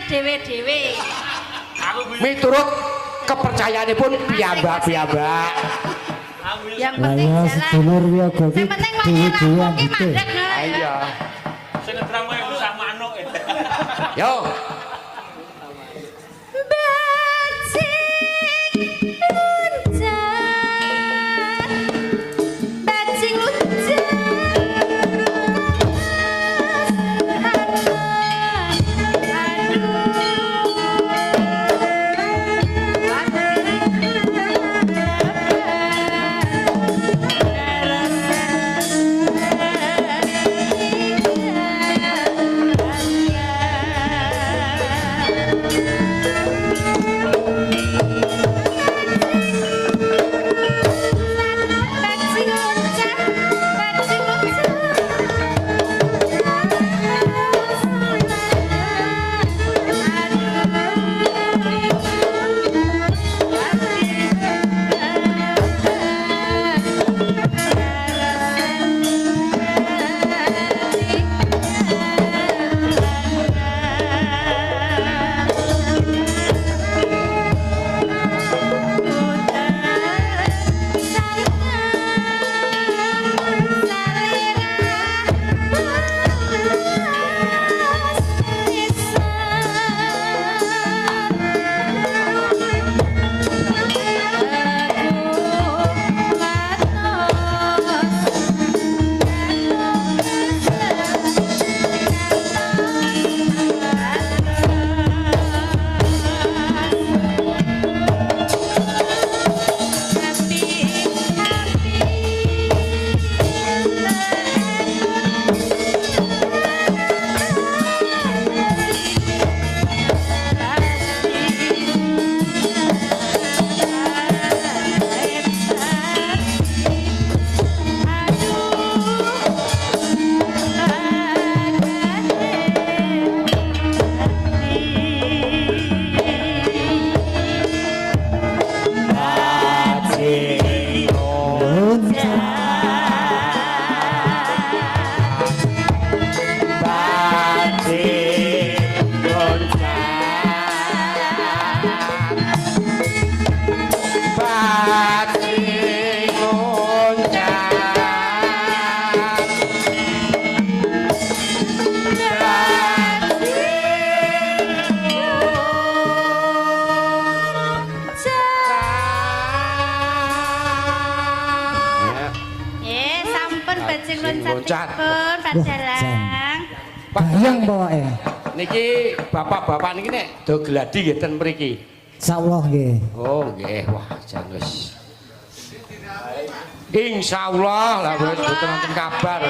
dhewe-dhewe. Miturut kepercayaanipun piyambak-piyambak. Yang penting jalan. Sedulur wiyaga ki Sing penting wong dhewe-dhewe ki gitu. mandek ngono. Iya. Sing ngedrang wae sak manuk. Yo. Bajing loncat, bajing loncat, aduh. Bajing loncat pun Pak Dalang. Bayang pokoke. Niki bapak-bapak niki nek do gladi nggih ten mriki. Insyaallah nggih. Oh nggih, wah jan wis. Insyaallah lah wis boten wonten kabar.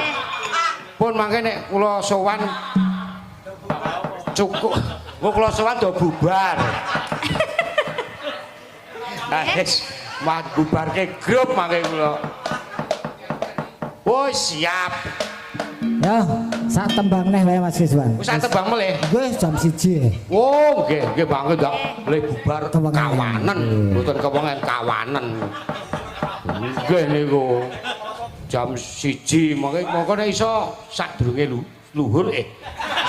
Pun mangke nek kula sowan cukup. Wong kula sowan do bubar. Nah, wis mah bubarke grup mangke kula. Oh siap. Ya, sak tembang neh wae Mas Kiswan. Wis sak tembang melih. Nggih jam 1. Oh, nggih, nggih mangke ndak boleh bubar kawanen, mboten kewengen kawanen. Nggih niku. Jam 1 mangke mongko nek iso sadurunge luhur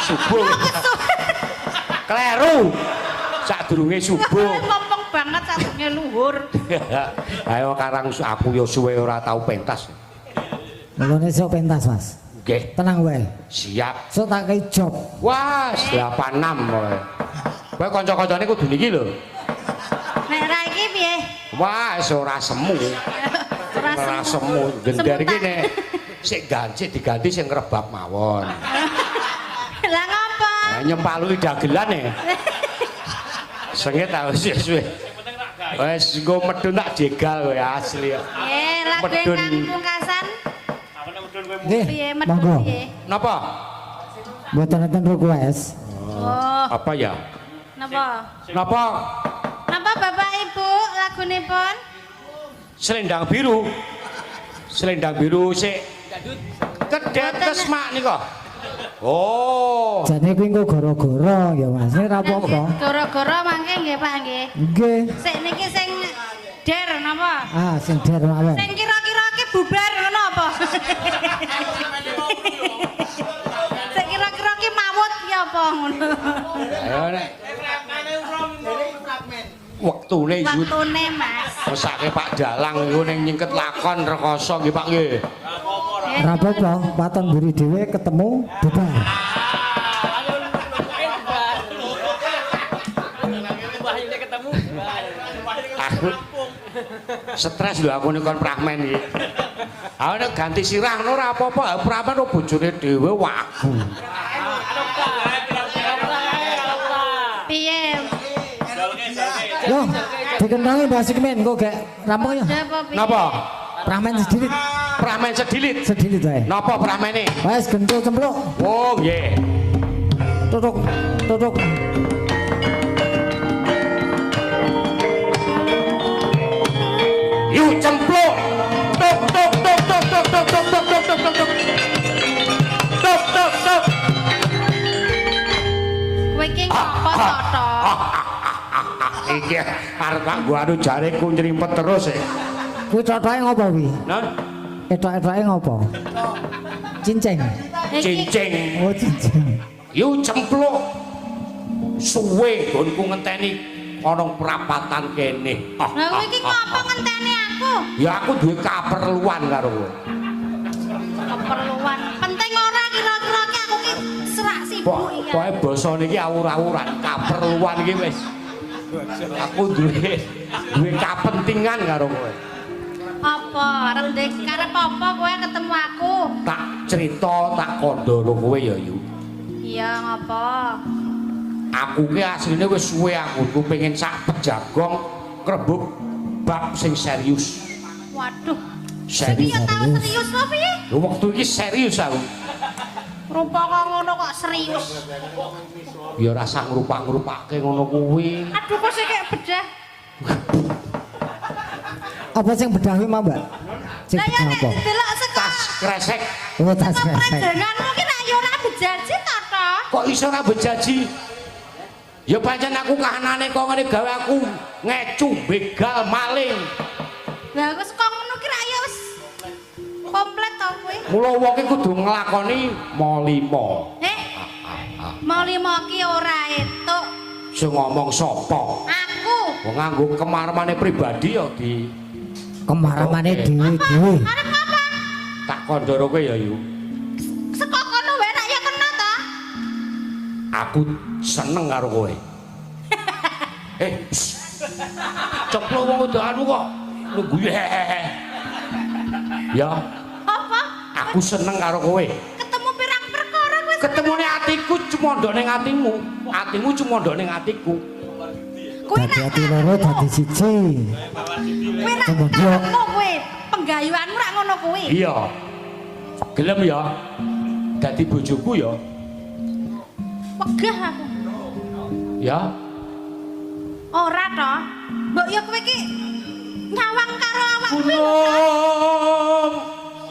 subuh. Kleru. Sadurunge subuh. Ngomong banget sadurunge luhur. Ayo karang aku yo suwe ora tau pentas. Mulane sok pentas, Mas. Nggih. Tenang wae. Siap. Sok tak kei job. Wah, 86 pokoke. Kowe kanca-kancane kudu niki lho. Nek ra iki piye? Wah, wis ora semu. Ora semu. Gendar iki nek sik ganti diganti sing ngrebab mawon. Lah ngopo? Lah nyempaluki dagelan e. Sengit ta wis suwe. Wis engko medun tak jegal kowe asli. Nggih, lagu ingkang pungkasan. Nggih, monggo. Napa? Mboten wonten request. Oh. Apa ya? Napa? Napa? Napa Bapak Ibu lagunipun? Selendang Biru. Selendang Biru sik kedetes mak nika. Oh. Jane kuwi engko gara-gara ya Mas. Nek ora apa-apa. Gara-gara mangke nggih Pak nggih. Nggih. Sik niki sing der napa? Ah, sing der mawon. Sing kira-kira ki bubar ngono apa? Sing kira-kira ki mawut ki apa ngono. Ayo nek wektune wektune Mas. Mesake Pak Dalang iku ning nyingket lakon rekoso nggih Pak nggih. Ora apa-apa, waton mburi dhewe ketemu bubar. Aku stres lho aku nek kon prahmen iki. Aku nek ganti sirah ngono ora apa-apa, prahmen bojone dhewe wagu. Piye? Loh, dikentangi Mbak Sikmin kok gak rampung ya? Napa? Pramen sedilit. Pramen sedilit. Sedilit wae. Napa pramene? Wes gentul cempluk. Oh, nggih. Tutuk, tutuk. Yuk cempluk. Tuk tuk tuk tuk tuk tuk tuk tuk tuk tuk tuk tuk. Tuk tuk tuk. Kowe iki ngopo to, Tok? Iki arep tak nggo anu jareku nyrimpet terus e. Kuwi cothoke ngopo kuwi? Nah, etok-etoke ngopo? Cincing. Cincing. Oh, cincing. Yu cempluk. Suwe nggonku ngenteni ana prapatan kene. Lah kowe iki ngopo ngenteni aku? Ya aku duwe kaperluan karo kowe. Keperluan. Penting ora kira-kira ki aku ki serak sibuk iki. Pokoke basa niki awur-awuran, kaperluan iki wis. Aku duwe kapentingan karo kowe. Apa? Arep karep apa kowe ketemu aku? Tak cerita, tak kandha kowe ya, Yu. Iya, ngopo? Aku ki asline wis suwe aku pengen sak pejagong krebuk bab sing serius. Waduh. Serius. Iki ya tau serius apa piye? Lho wektu iki serius aku. Rupa kok ngono kok serius. Ya ora usah ngrupak-ngrupake ngono kuwi. Aduh kok sik kayak bedah. Apa sing bedah kuwi mau, Mbak? Sing bedah apa? Delok saka tas kresek. Oh, tas kresek. Prejenganmu ki nek ya ora bejaji to, Tok? Kok iso ora bejaji? Ya pancen aku kahanane kok ngene gawe aku ngecu, begal, maling. Lah wis kok ngono ki rak ya wis komplit to kuwi. Mula wong ki kudu nglakoni molimo. Eh. Molimo ki ora entuk. Sing ngomong sapa? Aku. Wong nganggo kemarmane pribadi ya di kemaramane dhewe-dhewe. Arep apa? Tak kandhara kowe ya, Yu. Saka kono wae rak ya kena ta? Aku seneng karo kowe. Cemplung wong udah anu kok nunggu hehehe. Ya. Apa? Aku seneng karo kowe. Ketemu pirang perkara kowe. Ketemune atiku cumondok ning atimu. Atimu cumondok ning atiku. Kowe Dadi ati loro dadi siji. Kowe rak karepmu kowe, penggayuanmu rak ngono kuwi. Iya. Gelem ya. Dadi bojoku ya. Wegah aku. Ya. Ora to. Mbok ya kowe iki nyawang karo awak kowe. Gunung.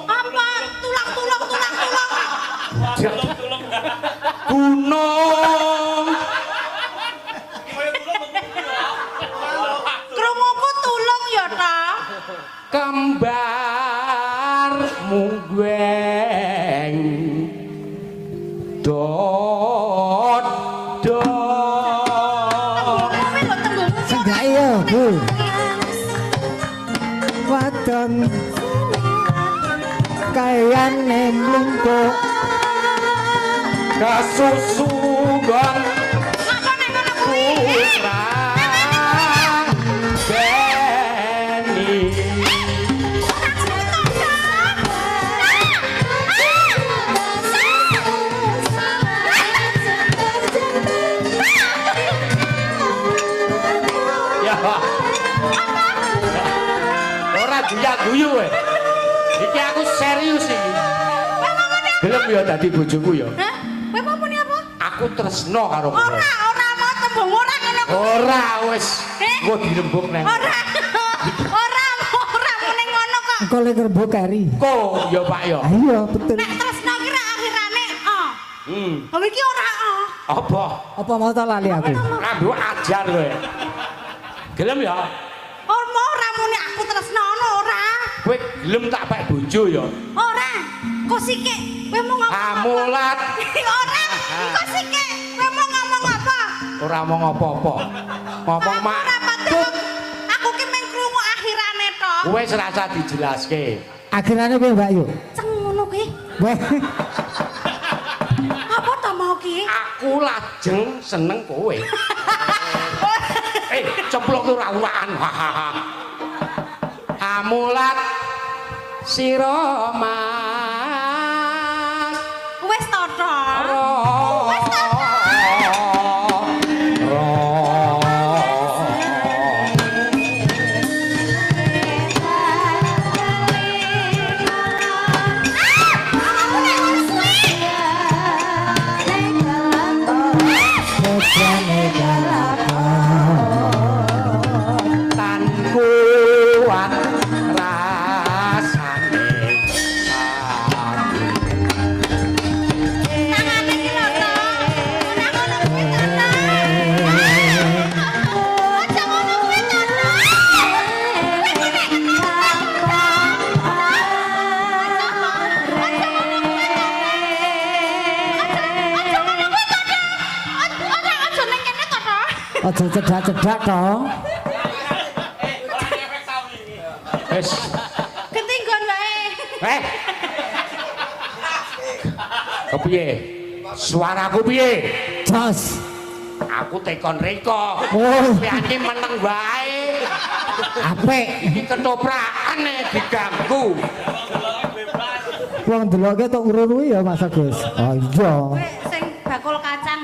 Apa tulang-tulung tulang-tulung. Gunung. Krunguku tulung ya ta. Kembar munggueng dodo. Kowe lho tembungmu. Sendake yo, Bu. Wadon kayane mlungkuk kasusu gon Ngapa nek ngono kuwi? Beni. Ya. Ora guyu kowe. Iki aku serius iki. Gelem ya dadi bojoku ya. Hah? Kowe mau muni apa? Aku tresno karo kowe. Ora, ora mau tembung ora ngono kuwi. Ora wis. Eh? Engko dirembug nang. Ora. Ora, ora muni ngono kok. Engko lek rembug keri. Ko ya Pak ya. Iya, betul. Nek tresno ki ra akhirane oh. Hmm. Oh iki ora oh. Apa? Apa mau ta lali aku? Rambu ajar kowe. Gelem ya? Ora ora muni aku tresno ngono ora. Kowe gelem tak pek bojo ya? Ora. Kok sikik kowe mau ngomong apa? Amulat. Ora. Kok sikik kowe mau ngomong apa? Ora ngomong apa-apa. Ngomong mak. Ora pati aku ki mung krungu akhirane to. Kowe serasa dijelaske. Akhirane kowe Mbak Yu. Ceng ngono kuwi. Weh, Apa to mau ki? Aku lajeng seneng kowe. Ceplok ora urakan. Hahaha. Amulat sira Mas. Wis to to. Wis to. bojone galakon. Tan kuat rasane ati. Tangane ki lho to. Ora ngono kuwi to. Aja ngono kuwi to. Kowe nek Aja ning kene to to. Aja cedak-cedak to. Wis. Genti nggon wae. Eh. Kepiye? Suaraku piye? Jos. Aku tekon reko. Oh. Sampeyan iki meneng wae. Apik. Iki ketoprakan e diganggu. Wong ndeloke tok urur kuwi ya Mas Agus. Oh iya. Kowe sing bakul kacang.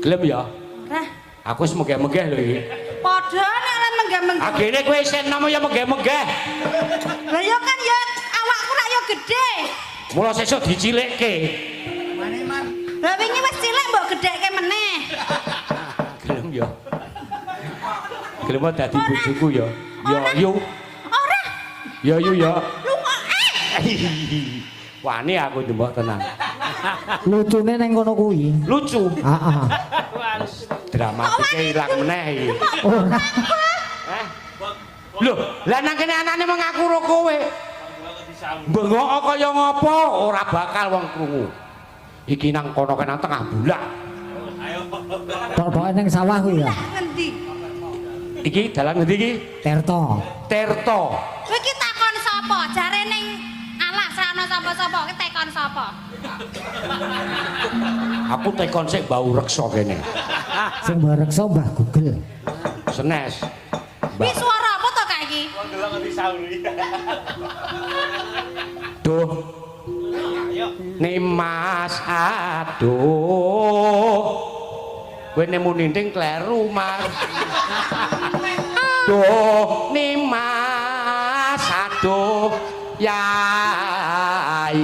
Gelem ya? Ora. Aku wis megeh-megeh lho iki. Padha nek lan menggeh-menggeh. Agene kowe isih enom ya megeh-megeh. Lah ya kan ya awakku rak ya gedhe. Mula sesuk dicilikke. Lah wingi wis cilik mbok gedhekke meneh. Gelem ya. Gelem dadi bojoku ya. Ya yu. Ora. Ya yu ya. Lunga eh. Wani aku ndembok tenan. Lucune nang kono kuwi. Lucu. Heeh. Dramatike ilang meneh iki. Ora. Eh. Lho, lah nang kene anane mengaku ro kowe. Bengok kaya ngopo ora bakal wong krungu. Iki nang kono kene tengah bulak. Tok-toke nang sawah kuwi ya. Ngendi? Iki dalan ngendi iki? Terto. Terto. Kowe iki takon sapa? Jare ning alas ra ono sapa-sapa, kowe tekon sapa? Aku tekon sik bau reksa kene. Sing mbok reksa Mbah Google. Duh. Nimas aduh. Kowe nemu ninting kleru, Mas. Duh, Nimas aduh Yai.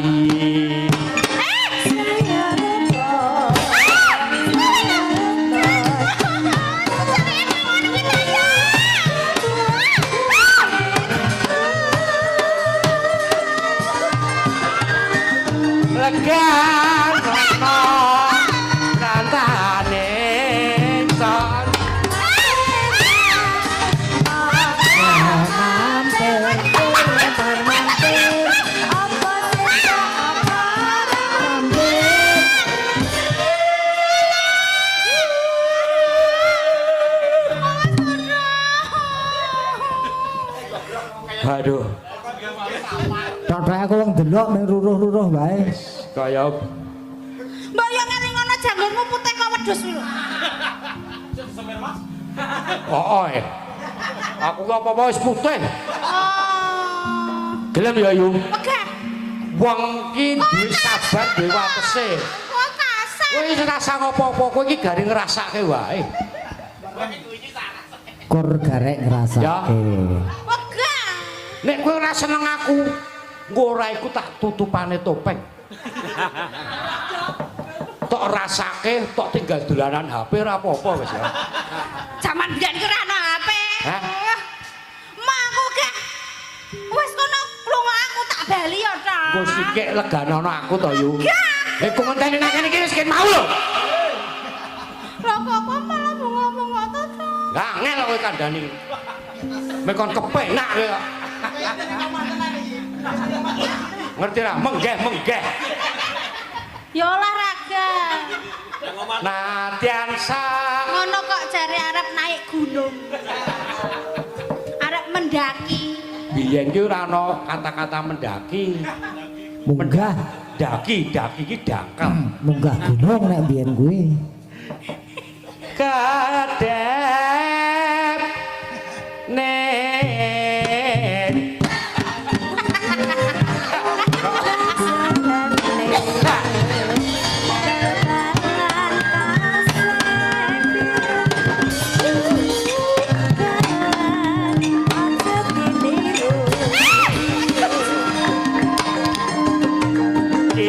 Legan ana rantane son. Aduh. Tok aku wong delok mung ruruh-ruruh wae. Kaya mbok yo ngene ngono janggutmu putih kok wedhus kuwi lho. Oh, eh. Aku ki apa-apa wis putih. Oh. Gelem ya, Yu? Wegah. Wong ki duwe sabar duwe watese. Kok kasar. Kowe wis rasa ngopo-opo, kowe iki gari ngrasake wae. Kur garek ngrasake. Wegah. Nek kowe ora seneng aku, engko ora iku tak tutupane topeng. Tok rasake, tok tinggal dolanan HP ora apa-apa wis ya. Jaman biyen ki ora ana HP. Hah? Mak aku gak. Wis kono lunga aku tak bali ya ta. Engko sikik leganono aku to, Yu. Eh kok ngenteni nang kene iki wis ken mau lho. Lah kok kok malah bunga-bunga to, Ta? Lah angel kowe kandhani. Mek kon kepenak kowe kok. Ngerti ra? Menggeh, menggeh. Ya olahraga. Nadyan sak Ngono kok jare arep naik gunung. Arep mendaki. Biyen ki ora ana kata-kata mendaki. Munggah, Daki, daki ki dangkal. munggah gunung nek biyen kuwi. Kadep nen.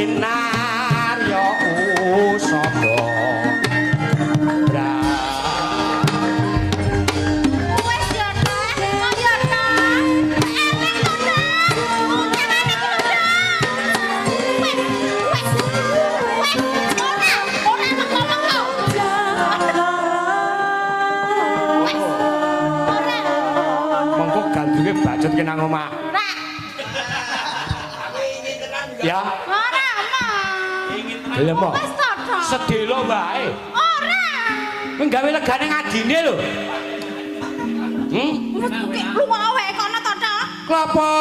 Kinarya usaba. Bra. Wes ya ta, kok ya ta. Elek to ta. Utangane iki lho ta. Wes, wes. Wes, ora, ora mengko-mengko. Wes. Ora. Mengko gandrunge bacut ki nang omah. Ora. Ya, Ora, ma. gelem kok. Wes to ta. Sedelo wae. Ora. Kowe gawe legane ngadine lho. Wes ki lunga wae kono to ta. Klapa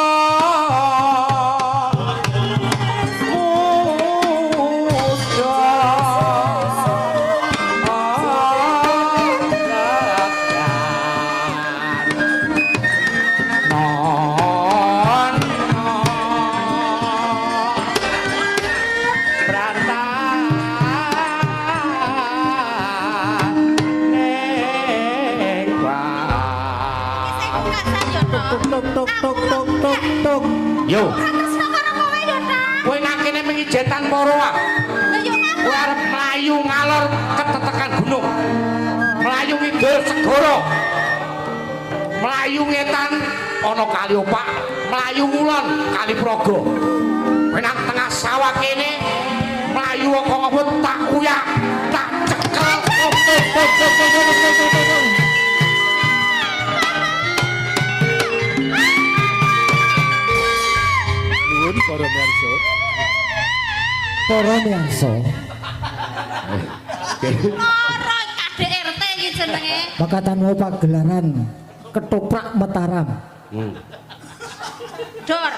muda non prantane Iki sing kasar ya ta. Tuk tuk tuk tuk tuk tuk tuk. Yo, Ora tresno karo kowe ya ta. kowe nang kene mengijen tanpa roa. Lah yo ngapa? Kowe arep mlayu ngalor ketetekan gunung. Mlayu ngidul segara. Mlayu ngetan ana kali opak, mlayu ngulon kali Praga. Kowe nang tengah sawah kene mlayu kok ngebut tak uyak, tak cekel. Tuk tuk tuk tuk tuk tuk tuk tuk tuk. Nuwun para miyarsa. Para miyarsa, Ora KDRT iki jenenge. pakatan mau pagelaran ketoprak Mataram. Dor.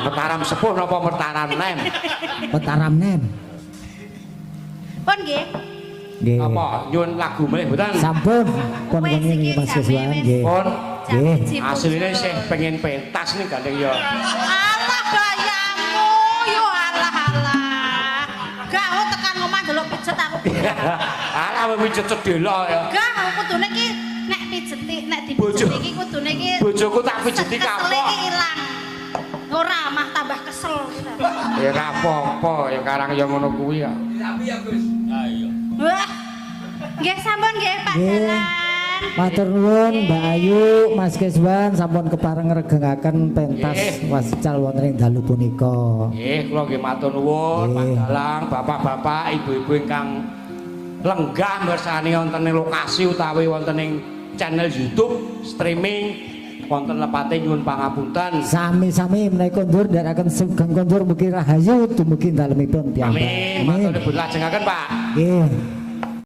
Mataram sepuh napa Mataram nem? Mataram nem. Pun nggih. Nggih. Apa nyuwun lagu melih mboten? Sampun pun Wis wengi iki Mas jame Keswan wis. nggih. Pun Nggih. Asline sih pengen pentas nih gandeng ya. Alah gayamu, yo alah alah. Gak aku tekan omah ndelok pijet aku. Alah pijet sedelok ya. Gak aku kudune iki nek pijeti, nek dipijeti iki kudune iki Bojoku tak pijeti kesel kapok. iki ilang. Ora mah tambah kesel. Ya apa-apa ya karang ya ngono kuwi ya. Wah. Nggih sampun nggih Pak Nggih. Dalan. Matur nuwun Mbak Ayu, Mas Keswan sampun kepareng ngregengaken pentas wascal wonten ing dalu punika. Nggih, kula nggih matur nuwun Pak Dalang, bapak-bapak, ibu-ibu ingkang lenggah mirsani wonten ing lokasi utawi wonten ing channel YouTube streaming wonten lepate nyuwun pangapunten. Sami-sami menawi kondur ndherekaken sugeng kondur mugi rahayu dumugi dalemipun piyambak. Amin. Matur nuwun lajengaken, Pak. Nggih.